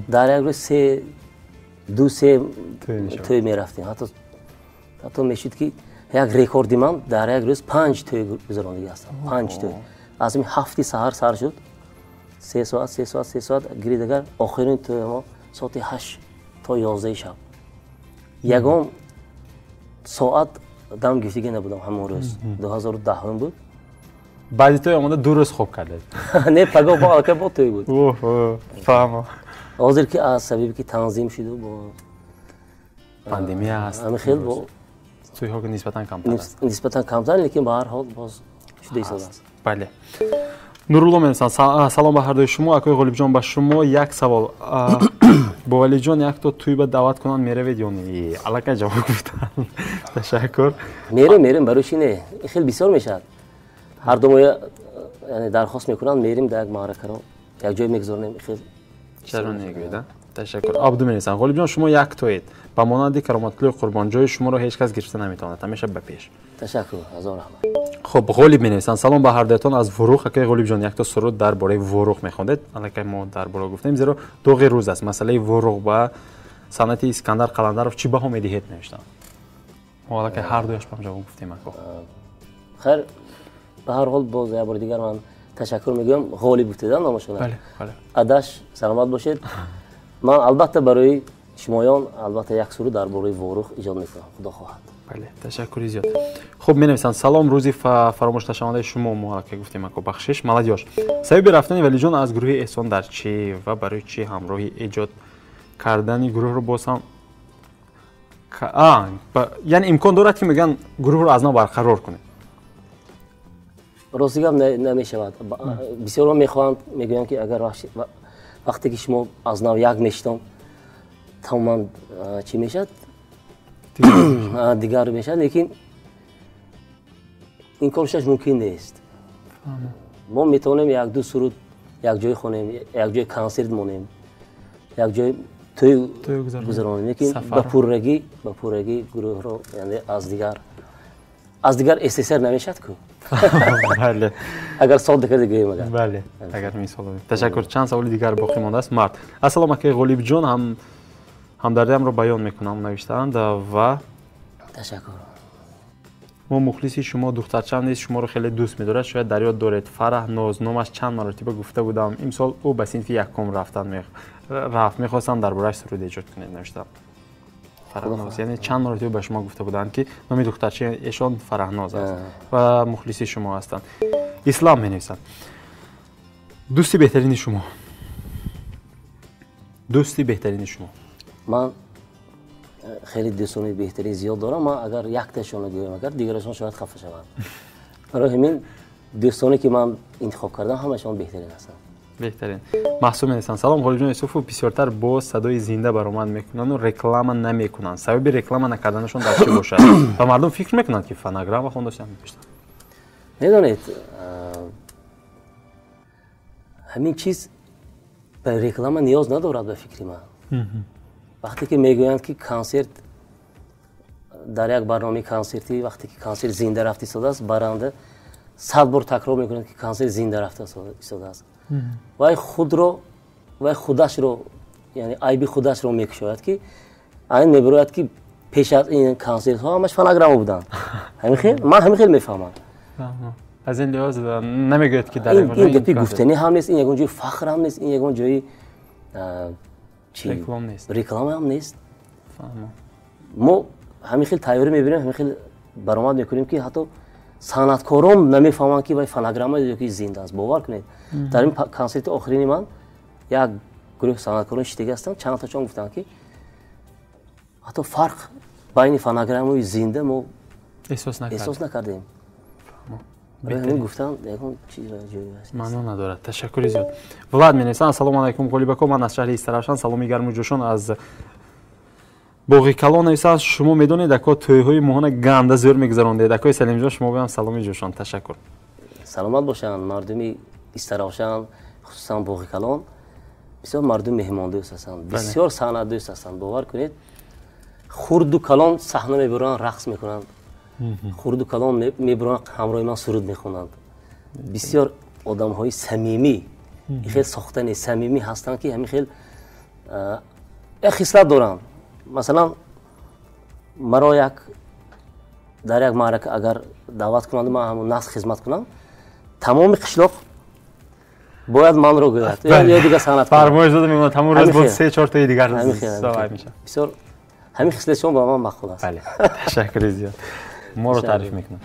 дар як рӯз се, ду, се тӯй мерафтем. Ҳатто мешуд, ки як рекорди ман дар як рӯз панҷ тӯй гузарондагӣ ҳастам. Панҷ тӯй аз 7-и саҳар сар шуд, 3 соат, 3 соат, 3 соат гиридагар, охирин тӯи мо соати 8 то 11-и шаб. Ягон соат дам гирифтагӣ набудам ҳамон рӯз, 2010-ум буд. Баъди тӯй омода 2 рӯз хоб кардед? Не, пагоҳ бо аллакай бо тӯй буд. Фаҳмам. Ҳозир ки аз сабаби ки танзим шуду бо пандемия ҳаст. Ҳамин хел бо тӯйҳо ки нисбатан камтар аст. Нисбатан камтар, лекин ба ҳар ҳол боз шуда истодааст. Бале. Нурулло менависанд: салом ба ҳардуи шумо, акои Ғолибҷон, ба шумо як савол: бо Валиҷон якто тӯйба даъват кунанд, меравед ё не? Аллакай ҷавоб гуфтанд, ташаккур. Мерем, мерем, барои чи не? Ин хел бисёр мешавад, ҳар ду моя, яъне, дархост мекунанд, мерем, дар як маъракаро як ҷой мегузаронем, хел. Чаро негӯед, ташаккур. Абду менависанд: Ғолибҷон, шумо яктоед, ба монанди Кароматуллои Қурбон, ҷои шуморо ҳеҷ кас гирифта наметавонад, ҳамеша ба пеш. Ташаккур, ҳазор раҳмат. Хуб, Ғолиб менависанд: салом ба ҳардуятон аз Вурух. Акаи Ғолибҷон, якто суруд дар бораи Вурух мехондед. Аллакай мо дар бора гуфтем, зеро доғи рӯз аст масъалаи Вурух. Ба санъати Искандар Қаландаров чӣ баҳо медиҳед, навиштанд. Мо аллакай ҳардуяш ба ҳам ҷавоб гуфтем, ако. Хайр, ба ҳар ҳол боз як бори дигар ман ташаккур мегӯям. Ғолиб гуфтедан номашона? Бале, бале. Адаш, саломат бошед. Ман албатта барои шумоён албатта як суруд дар бораи Ворух иҷод мекунам, худо хоҳад. Бале, ташаккури зиёд. Хуб, менависанд: салом, рӯзи фаромӯшнашавандаи шумо. Мо аллакай гуфтем, ако, бахшиш. Маладёш, сабаби рафтани Валиҷон аз гурӯҳи Эҳсон дар чӣ ва барои чӣ ҳамроҳи эҷод кардани гурӯҳро боз ҳам, яъне имкон дорад, ки мегӯянд, гурӯҳро аз нав барқарор кунед? Рости гап, намешавад. Бисёрҳо мехоҳанд, мегӯянд, ки агар вақте ки шумо аз нав як мешитон, тамоман чӣ мешавад, дигар мешавад, лекин ин кор шаш мумкин нест. Мо метавонем якду суруд якҷой хонем, якҷой консерт монем, якҷой тӯй гузаронем, лекин ба пуррагӣ гурӯҳро, яъне аз дигар СССР намешавад ку. Бале. Агар содда карда гӯем агар. Бале, агар мисол. Ташаккур. Чанд саволи дигар боқӣ мондааст. Мард: ассалом, акаи Ғолибҷон, ҳам ҳамдардиамро баён мекунам, навиштаанд ва Ташаккур. Мо мухлиси шумо, духтарчам низ шуморо хеле дӯст медорад, шояд дар ёд доред, Фараҳ Ноз номаш, чанд маротиба гуфта будам. Имсол ӯ ба синфи якум рафтан рафт, мехостам дар борааш суруд эҷод кунед, навиштам. Фараҳноз, яъне чанд маротиба ба шумо гуфта буданд, ки номи духтарчаи эшон Фараҳноз аст ва мухлиси шумо ҳастанд. Ислам менависад: дӯсти беҳтарини шумо, дӯсти беҳтарини шумо? Ман хеле дӯстони беҳтарин зиёд дорам. Ман агар якташонро гӯям, агар дигарашон шояд хафа шаванд. Барои ҳамин дӯстоне, ки ман интихоб кардам, ҳамашон беҳтарин ҳастанд. Беҳтарин. Маҳсум менависанд: салом, Ғолибҷон Юсуфов бисёртар бо садои зинда баромад мекунанду реклама намекунанд. Сабаби реклама накарданашон дар чӣ бошад ва мардум фикр мекунанд, ки фонограмма хондашам? Медонед, ҳамин чиз ба реклама ниёз надорад, ба фикри ман. Вақте ки мегӯянд, ки консерт дар як барномаи консертӣ, вақте ки консерт зинда рафта истодааст, баранда 100 бор такрор мекунад, ки консерт зинда рафта истодааст. Вай худро, вай худашро, яъне айби худашро мекушояд, ки айн мебирояд, ки пеш аз ин консертҳо ҳамаш фонограмма буданд. Ҳамин хел ман ҳамин хел мефаҳмам. Аз ин лиҳоз намегӯяд, ки дар ин гапи гуфтанӣ ҳам нест, ин ягон ҷои фахр ҳам нест, ин ягон ҷои реклама ҳам нест. Мо ҳамин хел тайёрӣ мебинем, ҳамин хел баромад мекунем, ки ҳатто санъаткорон намефаҳманд, ки вай фонограмма ё ки зинда аст. Бовар кунед, дар ин консерти охирини ман як гурӯҳи санъаткорон шиштагӣ ҳастанд, чандташон гуфтанд, ки ҳатто фарқ байни фонограммаи зинда мо эҳсос накардем. Ҳамин гуфтан ягон чиз. Маъно надорад. Ташаккури зиёд. Влад менависанд: ассалому алайкум, Ғолибако, ман аз шаҳри Истаравшан, саломи гарму ҷӯшон аз Боғи Калон. Нависанд: шумо медонед, ако, тӯйҳои моҳона ганда зӯр мегузарондед. Акои Салимҷон, шумо гӯям саломи ҷӯшон, ташаккур. Саломат бошанд мардуми Истаравшан, хусусан Боғи Калон. Бисёр мардум меҳмондӯст ҳастанд, бисёр санъатдӯст ҳастанд. Бовар кунед, хурду калон саҳна мебуранд, рақс мекунанд, хурду калон мебуранд, ҳамроҳи ман суруд мехонанд. Бисёр одамҳои самимӣ, ин хел сохтани самимӣ ҳастанд, ки ҳамин хел як хислат доранд. Масалан, маро як дар як маърака агар даъват кунанд, ман ҳамон нақс хизмат кунам, тамоми қишлоқ бояд манро гӯяд ё дигар санъат. Фармоиш дода мемонад, ҳамон рӯз бо се чортои дигар. Бисёр ҳамин хислати шумо ба ман маъқул аст. Бале, ташаккури зиёд. Моро таъриф мекунам,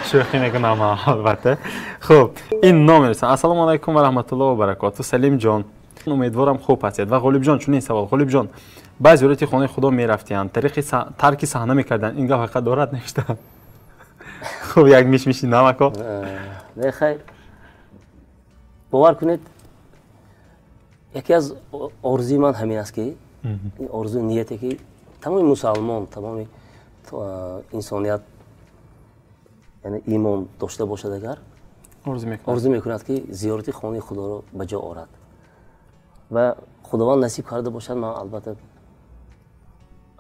шӯхӣ мекунам, албатта. Хуб, ин ном мерасам: ассалому алайкум ва раҳматуллоҳ ва баракоту, Салимҷон, умедворам, хуб ҳастед. Ва Ғолибҷон, чунин савол: Ғолибҷон, ба зиёрати хонаи Худо мерафтиянд, тариқи тарки саҳна мекарданд, ин гап ҳақиқат дорад, навиштаанд. Хуб, як мишмиши намако. Не, хайр, бовар кунед, яке аз орзуи ман ҳамин аст, ки ин орзу нияте, ки тамоми мусалмон, тамоми инсоният, яъне имон дошта бошад агар, орзу мекунад, ки зиёрати хонаи Худоро ба ҷо орад ва Худованд насиб карда бошад, ман албатта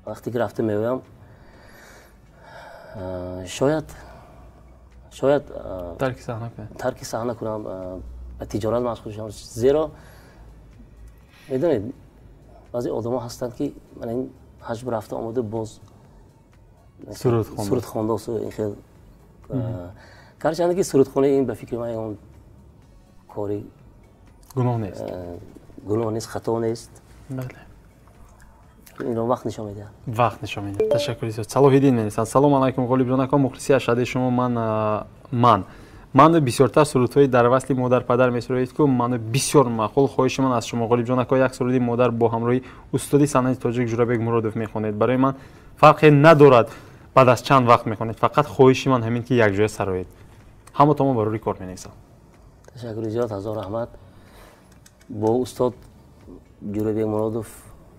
вақте ки рафта меоям, шояд. Шояд тарки саҳна кунам. Тарки саҳна кунам, ба тиҷорат машғул шавам. Зеро медонед, баъзе одамо ҳастанд, ки мана ин ҳаҷб рафта омода боз суруд хондосу ин хел. Гарчанде ки сурудхонӣ ин ба фикри ман ягон кори гуноҳ нест. Гуноҳ нест, хато нест. Бале. Инро вақт нишон медиҳад. Вақт нишон медиҳад. Ташаккури зиёд. Салоҳиддин менависад: Салом алайкум, Ғолибҷон ака, мухлиси ашаддии шумо ман. Ману бисёртар сурудҳои дар васли модар падар месуроед, ку ману бисёр маъқул. Хоҳиши ман аз шумо, Ғолибҷон ака, як суруди модар бо ҳамроҳи устоди санъати тоҷик Ҷурабек Муродов мехонед. Барои ман фарқе надорад, баъд аз чанд вақт мехонед, фақат хоҳиши ман ҳамин, ки якҷоя сароед. Ҳаматон барори кор менависам. Ташаккури зиёд, ҳазор раҳмат. Бо устод Ҷурабек Муродов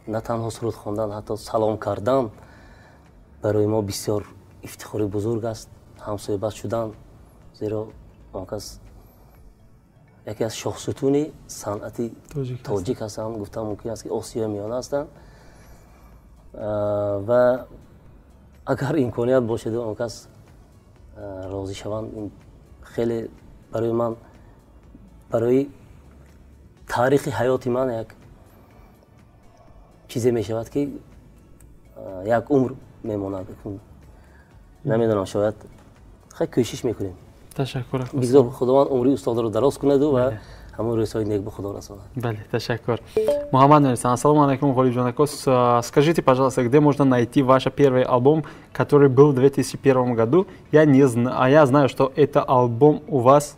на танҳо суруд хондан, ҳатто салом кардан барои мо бисёр ифтихори бузург аст, ҳамсӯҳбат шудан, зеро он кас яке аз шоҳсутуни санъати тоҷик ҳастанд, гуфтан мумкин аст, ки Осиёи Миёна ҳастанд. Ва агар имконият бошаду он кас розӣ шаванд, ин хеле барои ман, барои таърихи ҳаёти ман як чизе мешавад, ки як умр мемонад. Намедонам, шояд хеле кӯшиш мекунем. Ташаккур. Бигзор Худованд умри устодро дароз кунаду ва ҳамон рӯзҳои нек ба Худо расонад. Бале, ташаккур. Муҳаммад менависад: Ассалому алайкум, Ғолибҷон ака, скажите, пожалуйста, где можно найти ваш первый альбом, который был в 2001 году? Я не знаю, а я знаю, что это альбом у вас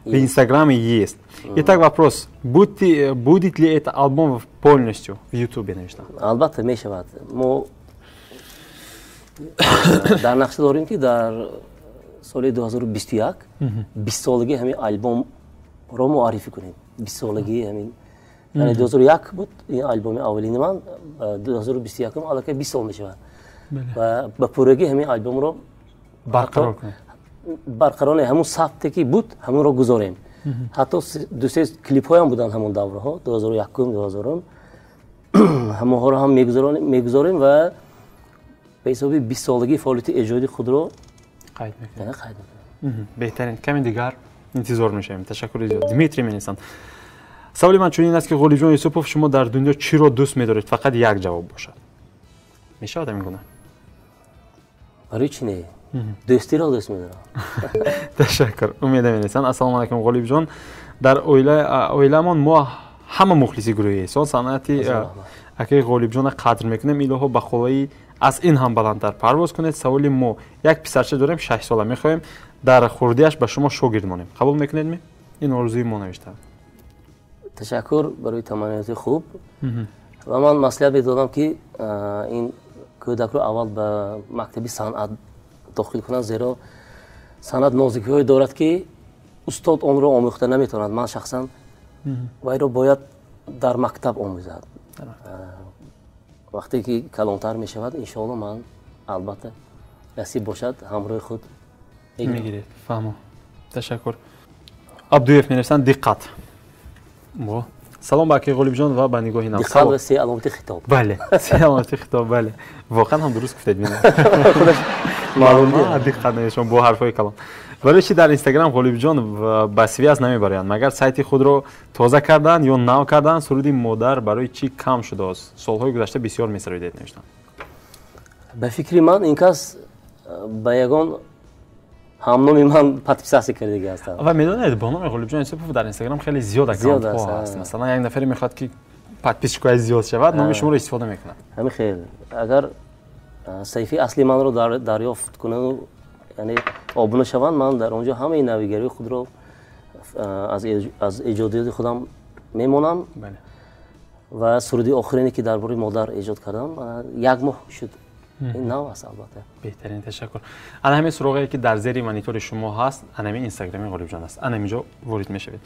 в Инстаграме есть. Итак, вопрос: будет ли это альбом полностью в Ютубе, навишта? Албатта мешавад. Мо дар нақша дорем, ки дар соли 2021 бистсолагии ҳамин альбомро муаррифӣ кунем. Бистсолагии ҳамин, яъне 2001 буд ин альбоми аввалини ман, 2021 аллакай 20 сол мешавад, ва ба пуррагӣ ҳамин альбомро барқарор кунем. Барқарор, ҳамун сабте ки буд, ҳамонро гузорем. Ҳатто дусе клипҳоям буданд ҳамон давраҳо, 2001, 2000, ҳамонҳоро ҳам мегузорем ва ба ҳисоби бистсолагии фаъолияти эҷодии худро қайд мекунем. Қайд мекунем. Беҳтарин, каме дигар интизор мешавем. Ташаккури зиёд. Дмитрий менависанд: Саволи ман чунин аст, ки Ғолибҷон Юсупов, шумо дар дунё чиро дӯст медоред? Фақат як ҷавоб бошад. Мешавад ҳамин гуна? Барои чӣ не? Дӯстиро дӯст медорам. Ташаккур. Умеда менависанд: Ассалому алайкум, Ғолибҷон, дар оиламон мо ҳама мухлиси гурӯҳи Эҳсон, санъати акаи Ғолибҷона қадр мекунем. Илоҳо, ба қуллаи аз ин ҳам баландтар парвоз кунед. Саволи мо: як писарча дорем 6 сола, мехоҳем дар хурдиаш ба шумо шогирд монем. Қабул мекунед? Ин орзуи мо, навиштаанд. Ташаккур барои таманниёти хуб. Ва ман маслиҳат медодам, ки ин кӯдакро аввал ба мактаби санъат дохил кунанд, зеро санъат нозикиҳое дорад, ки устод онро омӯхта наметавонад. Ман шахсан вайро бояд дар мактаб омӯзад. Вақте ки калонтар мешавад, иншоалло, ман албатта, насиб бошад, ҳамроҳи худ мегиред. Фаҳмо, ташаккур. Абдуев менависанд: Диққат, салом ба акаи Ғолибҷон ва ба нигоҳи нав. Диққат ва се аломати хитоб. Бале, се аломати хитоб, бале, воқеан ҳам дуруст гуфтед. Диққат навишон бо ҳарфҳои калон. Барои чи дар Инстаграм Ғолибҷон ба связь намебароянд? Магар сайти худро тоза карданд ё нав карданд? Суруди модар барои чӣ кам шудааст? Солҳои гузашта бисёр месароидед, навиштанд. Ба фикри ман, ин кас ба ягон ҳамноми ман подписаться кардагӣ ҳастанд. Ва медонед, бо номи Ғолибҷон Юсупов дар Инстаграм хеле зиёд аккаунтҳо ҳаст. Масалан, як нафаре мехоҳад, ки подписчик ои зиёд шавад, номи шуморо истифода мекунад. Ҳамин хел. Агар саҳифаи асли манро дарёфт кунаду, яъне обуна шаванд, ман дар он ҷо ҳамаи навигарии худро аз эҷодиёти худам мемонам. Ва суруди охирине, ки дар бораи модар эҷод кардам, як моҳ шуд, ин нав аст, албатта. Беҳтарин, ташаккур. Ана ҳамин суроғае, ки дар зери монитори шумо ҳаст, ана ҳамин Инстаграми Ғолибҷон аст, ана ҳамин ҷо ворид мешавед.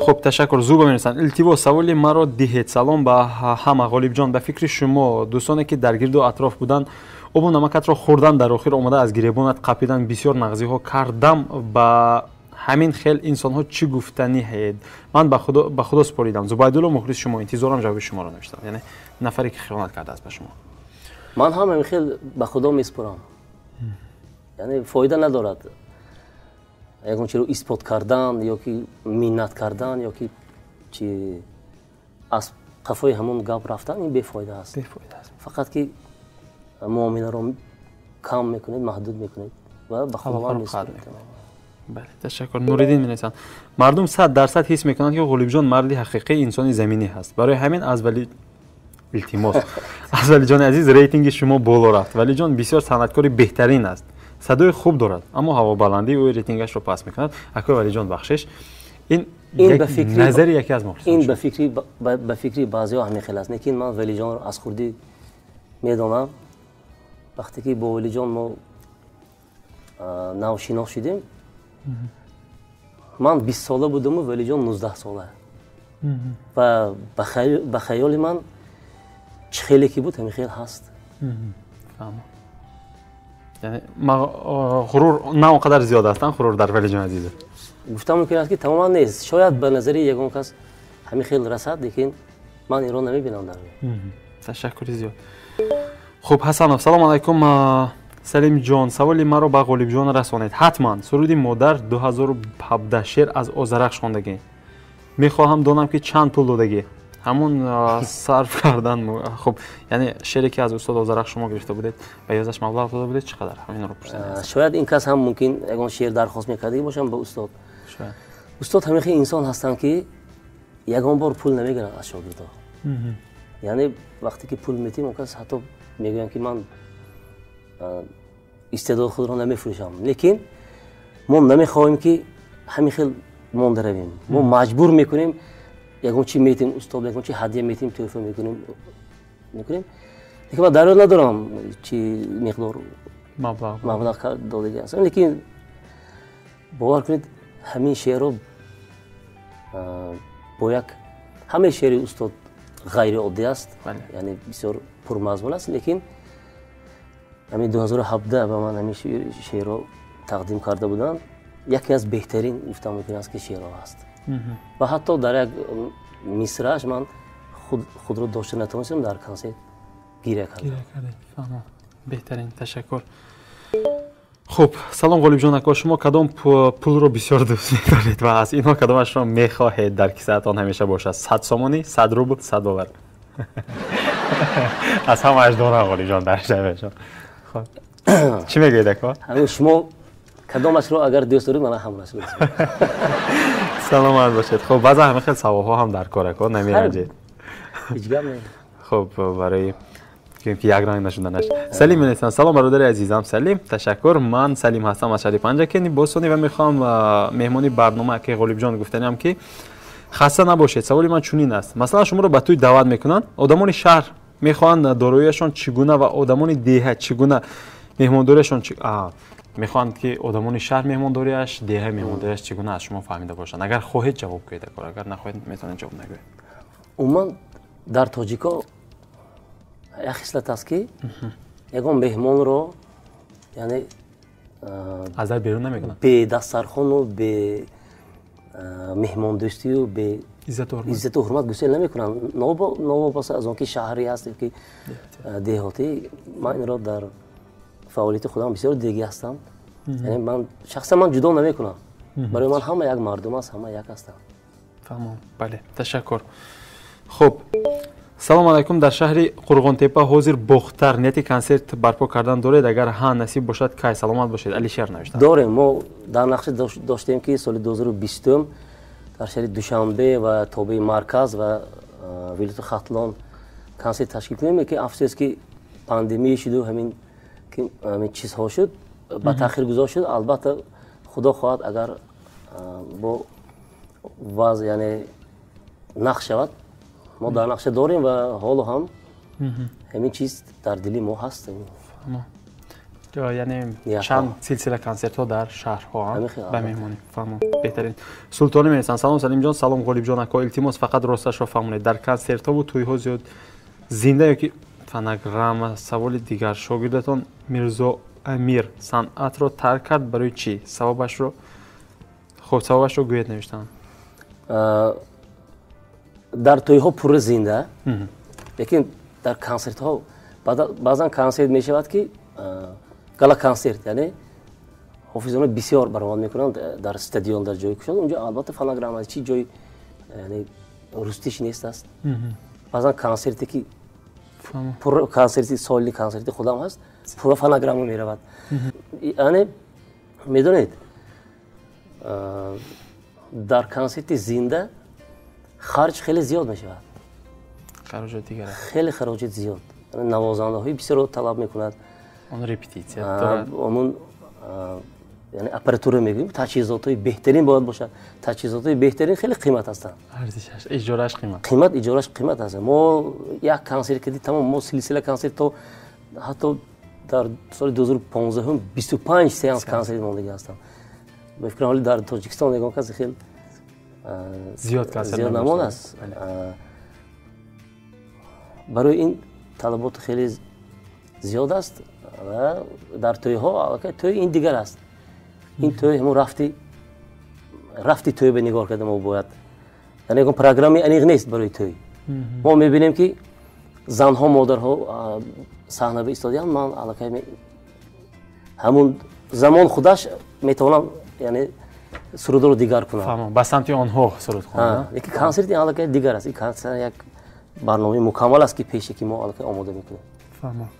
Хуб, ташаккур. Зуба менависанд: Илтимос, саволи маро диҳед. Салом ба ҳама. Ғолибҷон, ба фикри шумо, дӯстоне, ки дар гирду атроф буданд, обу намакатро хӯрдан, дар охир омада аз гиребонат қапидан, бисёр нағзиҳо кардам, ба ҳамин хел инсонҳо чӣ гуфтаниҳед? Ман ба Худо супоридам. Зубайдулло, мухлиси шумо, интизорам ҷавоби шуморо, навиштам. Яъне нафаре, ки хиёнат кардааст ба шумо. Ман ҳам ҳамин хел ба Худо месупорам, яъне фоида надорад. Ягон чиро исбот кардан ё ки миннат кардан ё ки чи аз қафои ҳамон гап рафтан, ин бефоида аст. Фақат ки муомиларо кам мекунед, маҳдуд мекунед ва ба Худованд месупоред. Бале, ташаккур. Нуриддин менависанд: мардум 100% ҳис мекунанд, ки Ғолибҷон марди ҳақиқии инсони заминӣ ҳаст. Барои ҳамин аз вали илтимос, аз Валиҷони азиз рейтинги шумо боло рафт. Валиҷон бисёр санъаткори беҳтарин аст, садои хуб дорад, аммо ҳавобаландии ӯ рейтингашро паст мекунад. Акои Валиҷон, бахшиш, ин назари яке аз мухлисон. Ин ба фикри баъзеҳо ҳамин хел аст, лекин ман Валиҷонро аз хурдӣ медонам. Вақте ки бо Валиҷон мо навшинос шудем, ман 20 сола будаму Валиҷон 19 сола ва ба хаёли ман чӣ хеле ки буд, ҳамин хел ҳаст. Яъне ғурур на он қадар зиёд аст, ғурур дар Валиҷон азиз? Гуфтан мумкин аст, ки тамоман нест. Шояд ба назари ягон кас ҳамин хел расад, лекин ман инро намебинам дар. Ташаккури зиёд. Хуб, Ҳасанов: салом алайкум, Салимҷон, саволи маро ба Ғолибҷон расонед ҳатман. Суруди «Модар» 2017 шеър аз Озарахш хондагӣ, мехоҳам донам, ки чанд пул додагӣ ҳамун сарф кардан. Хуб, яъне шере ки аз устод Озарахш шумо гирифта будед ва ёзаш маблағ дода будед, чӣ қадар, ҳаминро пурсидем. Шояд ин кас ҳам мумкин ягон шеър дархост мекардагӣ бошам ба устод. Устод ҳамин хел инсон ҳастанд, ки ягон бор пул намегиранд аз шогирдҳо. Яъне вақте ки пул метиҳем, он кас ҳатто мегӯянд, ки ман истеъдоди худро намефурӯшам. Лекин мо намехоҳем, ки ҳамин хел монда равем. Мо маҷбур мекунем, ягон чи метиҳем устод, ягон чи ҳадя метиҳем, тӯҳфа мекунем. Лекин ман дар ёд надорам, чи миқдор маблағ додагӣ ҳастам. Лекин бовар кунед, ҳамин шеърро бо як, ҳамаи шеъри устод ғайриоддӣ аст, яъне бисёр пурмазмун аст, лекин ҳамин 2017 ба ман ҳамин шеърро тақдим карда буданд, яке аз беҳтарин гуфтан мумкин аст, ки шеърҳо ҳаст. Ва ҳатто дар як мисрааш ман худро дошта натавонистам, дар консерт гиря кардам. Беҳтарин, ташаккур. Хуб, салом, Ғолибҷон ако, шумо кадом пулро бисёр дӯст медоред ва аз инҳо кадомашро мехоҳед дар кисаатон ҳамеша бошад? 100 сомонӣ, 100 рубл, 100 доллар? Аз ҳамааш дорам Ғолибҷон дар шабашон. Хуб, чӣ мегӯед, ако? Шумо кадомашро агар дӯст доред, ман ҳамонашро. Саломат бошед. Хуб, баъзан ҳамин хел саволҳо ҳам дар кор, ако, намеранҷед. Ҳеҷ гап не. Хуб, барои ки якранг нашуданаш. Салим менависанд: салом, бародари азизам Салим, ташаккур. Ман Салим ҳастам аз шаҳри Панҷакени Бостонӣ ва мехоҳам меҳмони барнома аки Ғолибҷон гуфтаниам, ки хаста набошед. Саволи ман чунин аст: масалан, шуморо ба тӯй даъват мекунанд, одамони шаҳр мехоҳанд дороияшон чӣ гуна ва одамони деҳа чӣ гуна меҳмондориашон, мехоҳанд, ки одамони шаҳр меҳмондориаш, деҳа меҳмондориаш чӣ гуна, аз шумо фаҳмида бошанд. Агар хоҳед, ҷавоб гӯед, агар нахоҳед, метавонед ҷавоб нагӯед. Умуман дар тоҷико як хислат аст, ки ягон меҳмонро яъне аз дар берун намекунанд. Бе дастархону бе меҳмондӯстию бе иззату ҳурмат гусел намекунанд, новобаста аз он ки шаҳрӣ аст ки деҳотӣ. Ман инро дар фаъолияти худам бисёр дидагӣ ҳастам. Яъне ман шахсан ман ҷудо намекунам, барои ман ҳама як мардум аст, ҳама як ҳастанд. Фаҳмом, бале, ташаккур. Хуб, салом алайкум, дар шаҳри Қурғонтепа, ҳозир Бохтар, нияти консерт барпо кардан доред? Агар ҳа, насиб бошад, кай? Саломат бошед. Алишер навиштанд. Дорем. Мо дар нақша доштем, ки соли 2020 дар шаҳри Душанбе ва тобеи марказ ва вилояти Хатлон консерт ташкил кунем, ки афсӯс, ки пандемия шуду ҳамин чизҳо шуд, ба таъхир гузошт шуд. Албатта, Худо хоҳад, агар бо вазъ яъне нақш шавад, мо дар нақша дорем ва ҳоло ҳам ҳамин чиз дар дили мо ҳаст. Яъне чанд силсила консертҳо дар шаҳрҳо ба меҳмонӣ. Фаҳмом, беҳтарин. Султонӣ менависанд: салом, Салимҷон, салом, Ғолибҷон ако, илтимос, фақат росташро фаҳмонед, дар консертҳову тӯйҳо зиёд зинда ё ки фонограмма? Саволи дигар: шогирдатон Мирзо Амир санъатро тарк кард, барои чӣ? Сабабашро, хуб, сабабашро гӯед, навиштанд. Дар тӯйҳо пурра зинда, лекин дар консертҳо баъзан консерт мешавад, ки гала консерт, яъне Ҳофизона бисёр баромад мекунанд дар стадион, дар ҷои кушод, онҷо албатта фонограмма аст, чи ҷои рустиш нест аст. Баъзан консерте ки консерти соли консерти худам ҳаст, пурра фонограмма меравад. Яъне медонед, дар консерти зинда харҷ хеле зиёд мешавад. Хароҷот дигар аст. Хеле хароҷот зиёд. Навозандаҳои бисёрро талаб мекунад. Он репетитсия дорад. Омон яъне аппаратура мегӯем, таҷҳизотҳои беҳтарин бояд бошад. Таҷҳизотҳои беҳтарин хеле қимат ҳастанд. Арзишаш, иҷораш қимат. Қимат, иҷораш қимат аст. Мо як консерт кардем, тамом, мо силсила консерт то ҳатто дар соли 2015 25 сеанс консерт мондагӣ ҳастам. Ба фикрам, ҳоли дар Тоҷикистон ягон касе хел зиёд консерт зиёд намондааст. Барои ин талабот хеле зиёд аст ва дар тӯйҳо аллакай тӯй ин дигар аст. Ин тӯй ҳамон рафти тӯй ба нигоҳ карда мо бояд, яъне ягон программаи аниқ нест барои тӯй. Мо мебинем, ки занҳо, модарҳо саҳна ба истодианд, ман аллакай ҳамун замон худаш метавонам, яъне сурудро дигар кунам. Ба самти онҳо суруд хонам. Лекин консерти аллакай дигар аст. Ин консерт як барномаи мукаммал аст, ки пеше ки мо аллакай омода мекунем.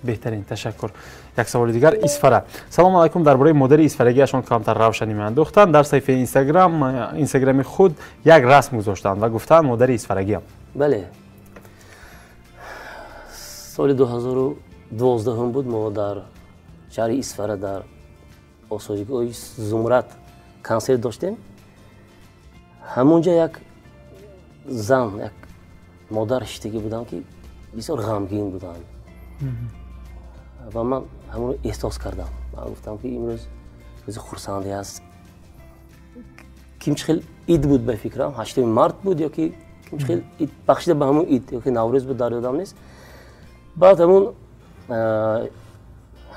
Беҳтарин, ташаккур. Як саволи дигар, Исфара. Салому алайкум, дар бораи модари исфарагиашон камтар равшанӣ меандохтанд. Дар саҳифаи инстаграми худ як расм гузоштанд ва гуфтанд: модари исфарагиам. Бале, соли 2012 буд, мо дар шаҳри Исфара дар осоишгоҳи Зумрад консерт доштем. Ҳамунҷа як зан, як модар шиштагӣ буданд, ки бисёр ғамгин буданд, ва ман ҳамонро эҳсос кардам. Ман гуфтам, ки имрӯз рӯзи хурсандӣ аст. Кимчи хел ид буд, ба фикрам, 8 март буд ё ки кимчи хел ид бахшида ба ҳамон ид ё ки Наврӯз буд, дар ёдам нест. Баъд ҳамон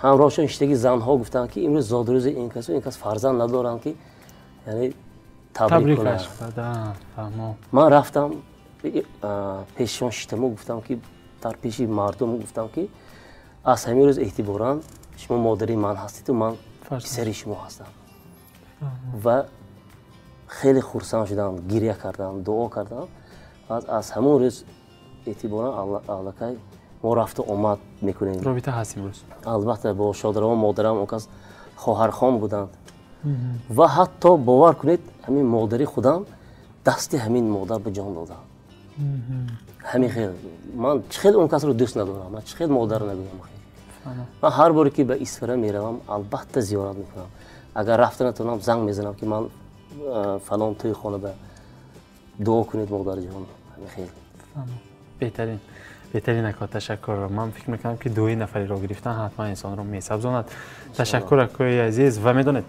ҳамроҳшон шиштаги занҳо гуфтанд, ки имрӯз зодрӯзи ин касу ин кас, фарзанд надоранд, ки яъне табрик кунанд. Ман рафтам пешшон шиштаму гуфтам, ки дар пеши мардум гуфтам, ки аз ҳамин рӯз эътиборан шумо модари ман ҳастеду ман писари шумо ҳастам. Ва хеле хурсанд шудам, гиря кардам, дуо кардам. Аз ҳамон рӯз эътиборан аллакай мо рафту омад мекунем. Робита ҳаст имрӯз? Албатта, бо шодравон модарам, он кас хоҳархон буданд. Ва ҳатто бовар кунед, ҳамин модари худам дасти ҳамин модар ба ҷон додам. Ҳамин хел ман чӣ хел он касро дӯст надорам, ман чӣ хел модар нагӯям. Ман ҳар боре ки ба Исфара меравам, албатта зиёрат мекунам. Агар рафта натавонам, занг мезанам, ки ман фалон тӯи хона ба дуо кунед, модарҷон. Ҳамин хел. Беҳтарин, беҳтарин, ака, ташаккур. Ман фикр мекунам, ки дуои нафареро гирифтан ҳатман инсонро месабзонад. Ташаккур, акои азиз. Ва медонед,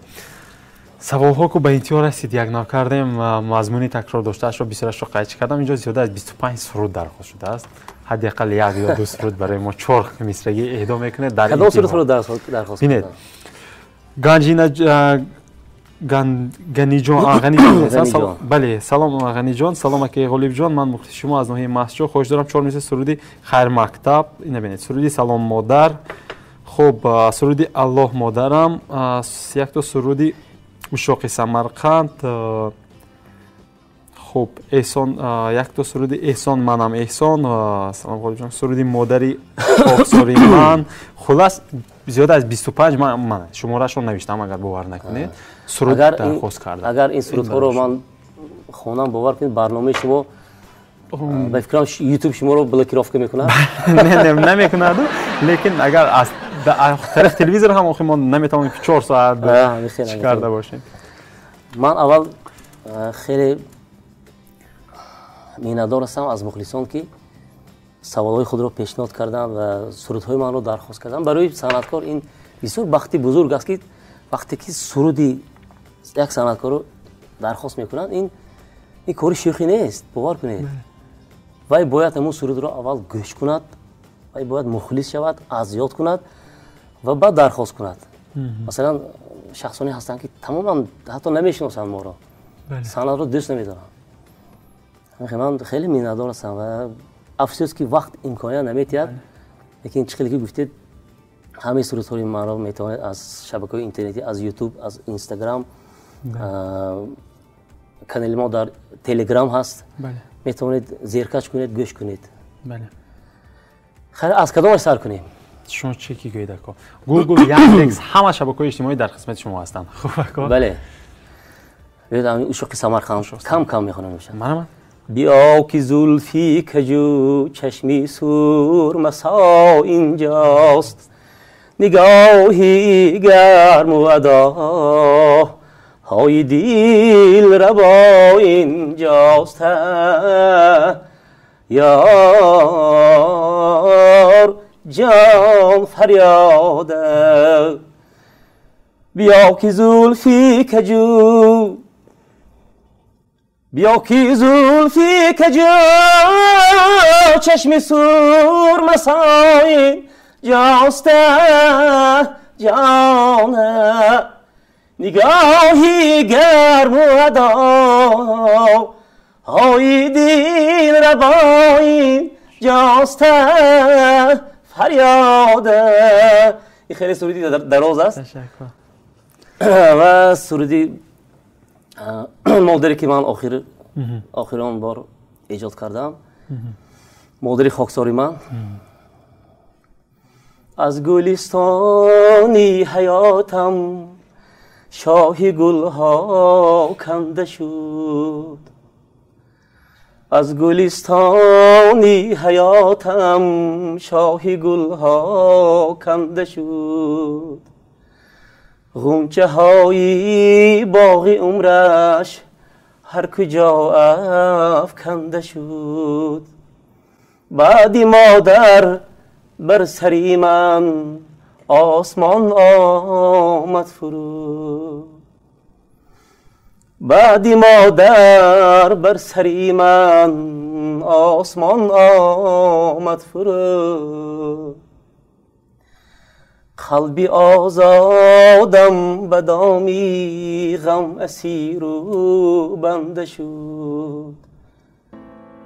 саволҳо ку ба интиҳо расид, як нав кардем, мазмуни такрор доштаашро бисёрашро қайд кардам. Инҷо зиёда аз 25 суруд дархост шудааст. Ҳадди ақал як ё ду суруд барои мо чор мисрагӣ эҳдо мекунед. Дар кадом сурудро дархост? Бинед, Ганҷина Ганиҷон, Ғаниҷон, бале. Салом, Ғаниҷон. Салом, акаи Ғолибҷон, ман мухлиси шумо аз ноҳияи Мастчоҳ. Хоҳиш дорам чор мисри суруди «Хайрмактаб». Ина бинед, суруди «Салом, модар», хуб, суруди «Аллоҳ модарам», якто суруди «Ушоқи Самарқанд», хуб, «Эҳсон», якто суруди «Эҳсон, манам эҳсон», салом, Ғолибҷон, суруди «Модари хоксори ман». Хулас, зиёда аз 25, ман шумораашро навиштам, агар бовар накунед, суруд дархост кардам. Агар ин сурудҳоро ман хонам, бовар кунед, барномаи шумо, ба фикрам, Ютуб шуморо блокировка мекунад. Не, намекунаду, лекин агар аз тариқи телевизор ҳам, охи мо наметавонем, ки 4 соат чӣ карда бошем. Ман аввал хеле миннатдор ҳастам аз мухлисон, ки саволҳои худро пешниҳод карданд ва сурудҳои манро дархост карданд. Барои санъаткор ин бисёр бахти бузург аст, ки вақте ки суруди як санъаткорро дархост мекунанд, ин кори шӯхӣ нест, бовар кунед. Вай бояд ҳамун сурудро аввал гӯш кунад, вай бояд мухлис шавад, аз ёд кунад ва баъд дархост кунад. Масалан, шахсоне ҳастанд, ки тамоман ҳатто намешиносанд моро, санъатро дӯст намедоранд. Ман хеле миннатдор ҳастам ва афсӯс, ки вақт имконият наметиҳад, лекин чӣ хеле ки гуфтед. Ҳамаи сурудҳои маро метавонед аз шабакаҳои интернетӣ, аз Ютуб, аз Инстаграм, канали мо дар Телеграм ҳаст, метавонед зеркаш кунед, гӯш кунед. Хайр, аз кадомаш сар кунем? Шумо чӣ ки гӯед, ако? Гугл, Яндекс, ҳама шабакаҳои иҷтимоӣ дар хизмати шумо ҳастанд. Хуб, ако? Бале, ушоқи Самарқанд кам кам мехонам. Марҳамат. Биё ки зулфи каҷу чашми сурмасо инҷост, нигоҳи гарму адоҳои дилрабо инҷост. Ёр ҷон фарёда, биё ки зулфи каҷу, биё ки зулфи каҷу чашми сурмасои ҷоста ҷона, нигоҳи гарму адоҳои дилрабои ҷоста фарёда. Ин хеле суруди дароз аст. Ва суруди модаре ки ман охирон бор эҷод кардам, модари хоксори ман. Аз гулистони ҳаётам шоҳи гулҳо канда шуд, аз гулистони ҳаётам шоҳи гулҳо канда шуд, ғунчаҳои боғи умраш ҳар куҷо афканда шуд. Баъди модар бар сари ман осмон омад фуруд, баъди модар бар сари ман осмон омад фуруд. Қалби озодам ба доми ғам асиру банда шуд.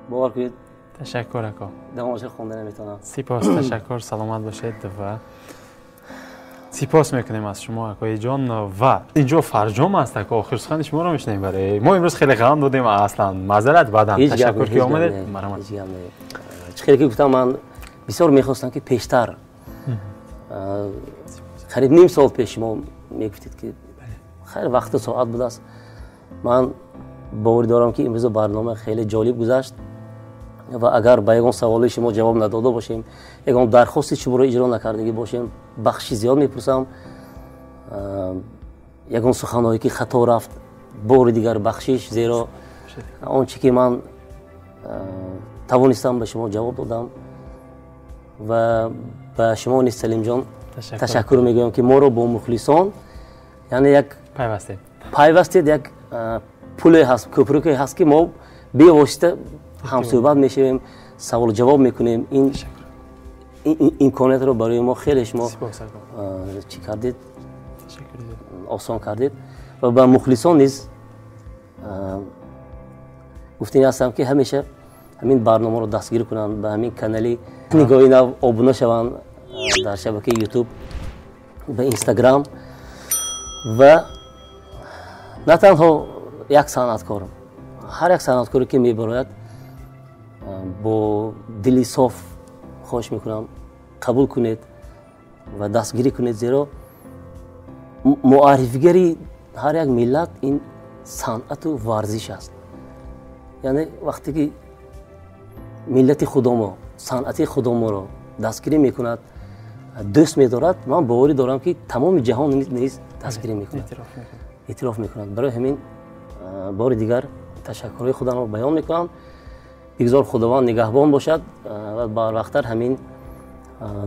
Бовар кунед. Ташаккур, ако. Давомашро хонда наметавонам. Сипос, ташаккур, саломат бошед ва сипос мекунем аз шумо, акои ҷон. Ва инҷо фарҷом аст, ако, охир сухани шуморо мешунавем. Барои мо имрӯз хеле ғам додем, аслан маъзарат, баъдан ташаккур ки омадед. Марҳамат. Чӣ хеле ки гуфтам, ман бисёр мехостам ки пештар, қариб ним сол пеш шумо мегуфтед ки хайр, вақту соат будааст. Ман боварӣ дорам ки имрӯза барнома хеле ҷолиб гузашт ва агар ба ягон саволи шумо ҷавоб надода бошем, ягон дархости шуморо иҷро накардагӣ бошем, бахши зиёд мепурсам. Ягон суханҳое ки хато рафт, бори дигар бахшиш, зеро он чӣ ки ман тавонистам ба шумо ҷавоб додам. Ва ба шумо низ, Салимҷон, ташаккур мегӯям ки моро бо мухлисон, яъне як пайвастед, як пуле ҳаст, кӯпруке ҳаст ки мо бевосита ҳамсӯҳбат мешавем, саволу ҷавоб мекунем. Ин имкониятро барои мо хеле шумо чӣ кардед, осон кардед. Ва ба мухлисон низ гуфтани ҳастам ки ҳамеша ҳамин барномаро дастгирӣ кунанд, ба ҳамин канали Нигоҳи нав обуна шаванд дар шабакаи Ютуб, ба Инстаграм. Ва на танҳо як санъаткор, ҳар як санъаткоре ки мебарояд, бо дили соф хоҳиш мекунам қабул кунед ва дастгирӣ кунед, зеро муаррифигари ҳар як миллат ин санъату варзиш аст. Яъне вақте ки миллати худомо санъати худоморо дастгирӣ мекунад, дӯст медорад, ман боварӣ дорам ки тамоми ҷаҳон низ дастгирӣ мекунад, эътироф мекунад. Барои ҳамин бори дигар ташаккурҳои худамро баён мекунам. Бигзор Худованд нигаҳбон бошад ва барвақттар ҳамин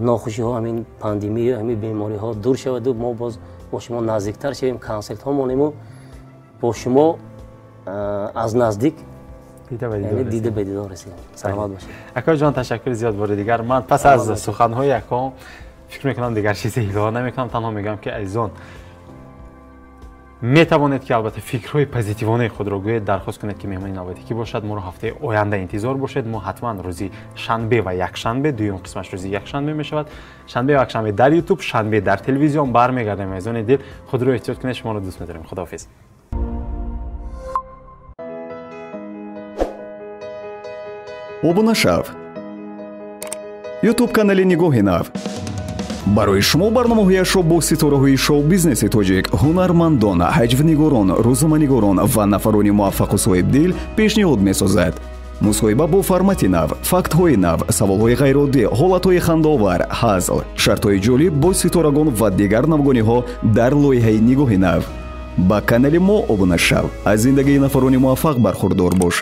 нохушиҳо, ҳамин пандемия, ҳамин бемориҳо дур шаваду мо боз бо шумо наздиктар шавем, консертҳо монему бо шумо аз наздик дида ба дидор расем. Саломат бошед. Акои ҷон, ташаккури зиёд бори дигар. Ман пас аз суханҳои ако фикр мекунам дигар чизе илова намекунам, танҳо мегӯям ки азизон Метавонед ки албатта фикрҳои позитивонаи худро гӯед, дархост кунед ки меҳмони навбатӣ кӣ бошад. Моро ҳафтаи оянда интизор бошед. Мо ҳатман рӯзи шанбе ва якшанбе, дуюм қисмаш рӯзи якшанбе мешавад, шанбе ва якшанбе дар ютуб, шанбе дар телевизион бармегардем. Азизони дил, худро эҳтиёт кунед, шуморо дӯст медорем. Худоҳофиз. Обуна шав. Ютуб канали Нигоҳи нав барои шумо барномаҳояшро бо ситораҳои шоу-бизнеси тоҷик, ҳунармандон, ҳаҷвнигорон, рӯзноманигорон ва нафарони муваффақу соҳибдил пешниҳод месозад. Мусоҳиба бо формати нав, фактҳои нав, саволҳои ғайриоддӣ, ҳолатҳои хандаовар, ҳазл, шартҳои ҷолиб бо ситорагон ва дигар навгониҳо дар лоиҳаи Нигоҳи нав. Ба канали мо обуна шав, аз зиндагии нафарони муваффақ бархурдор бош.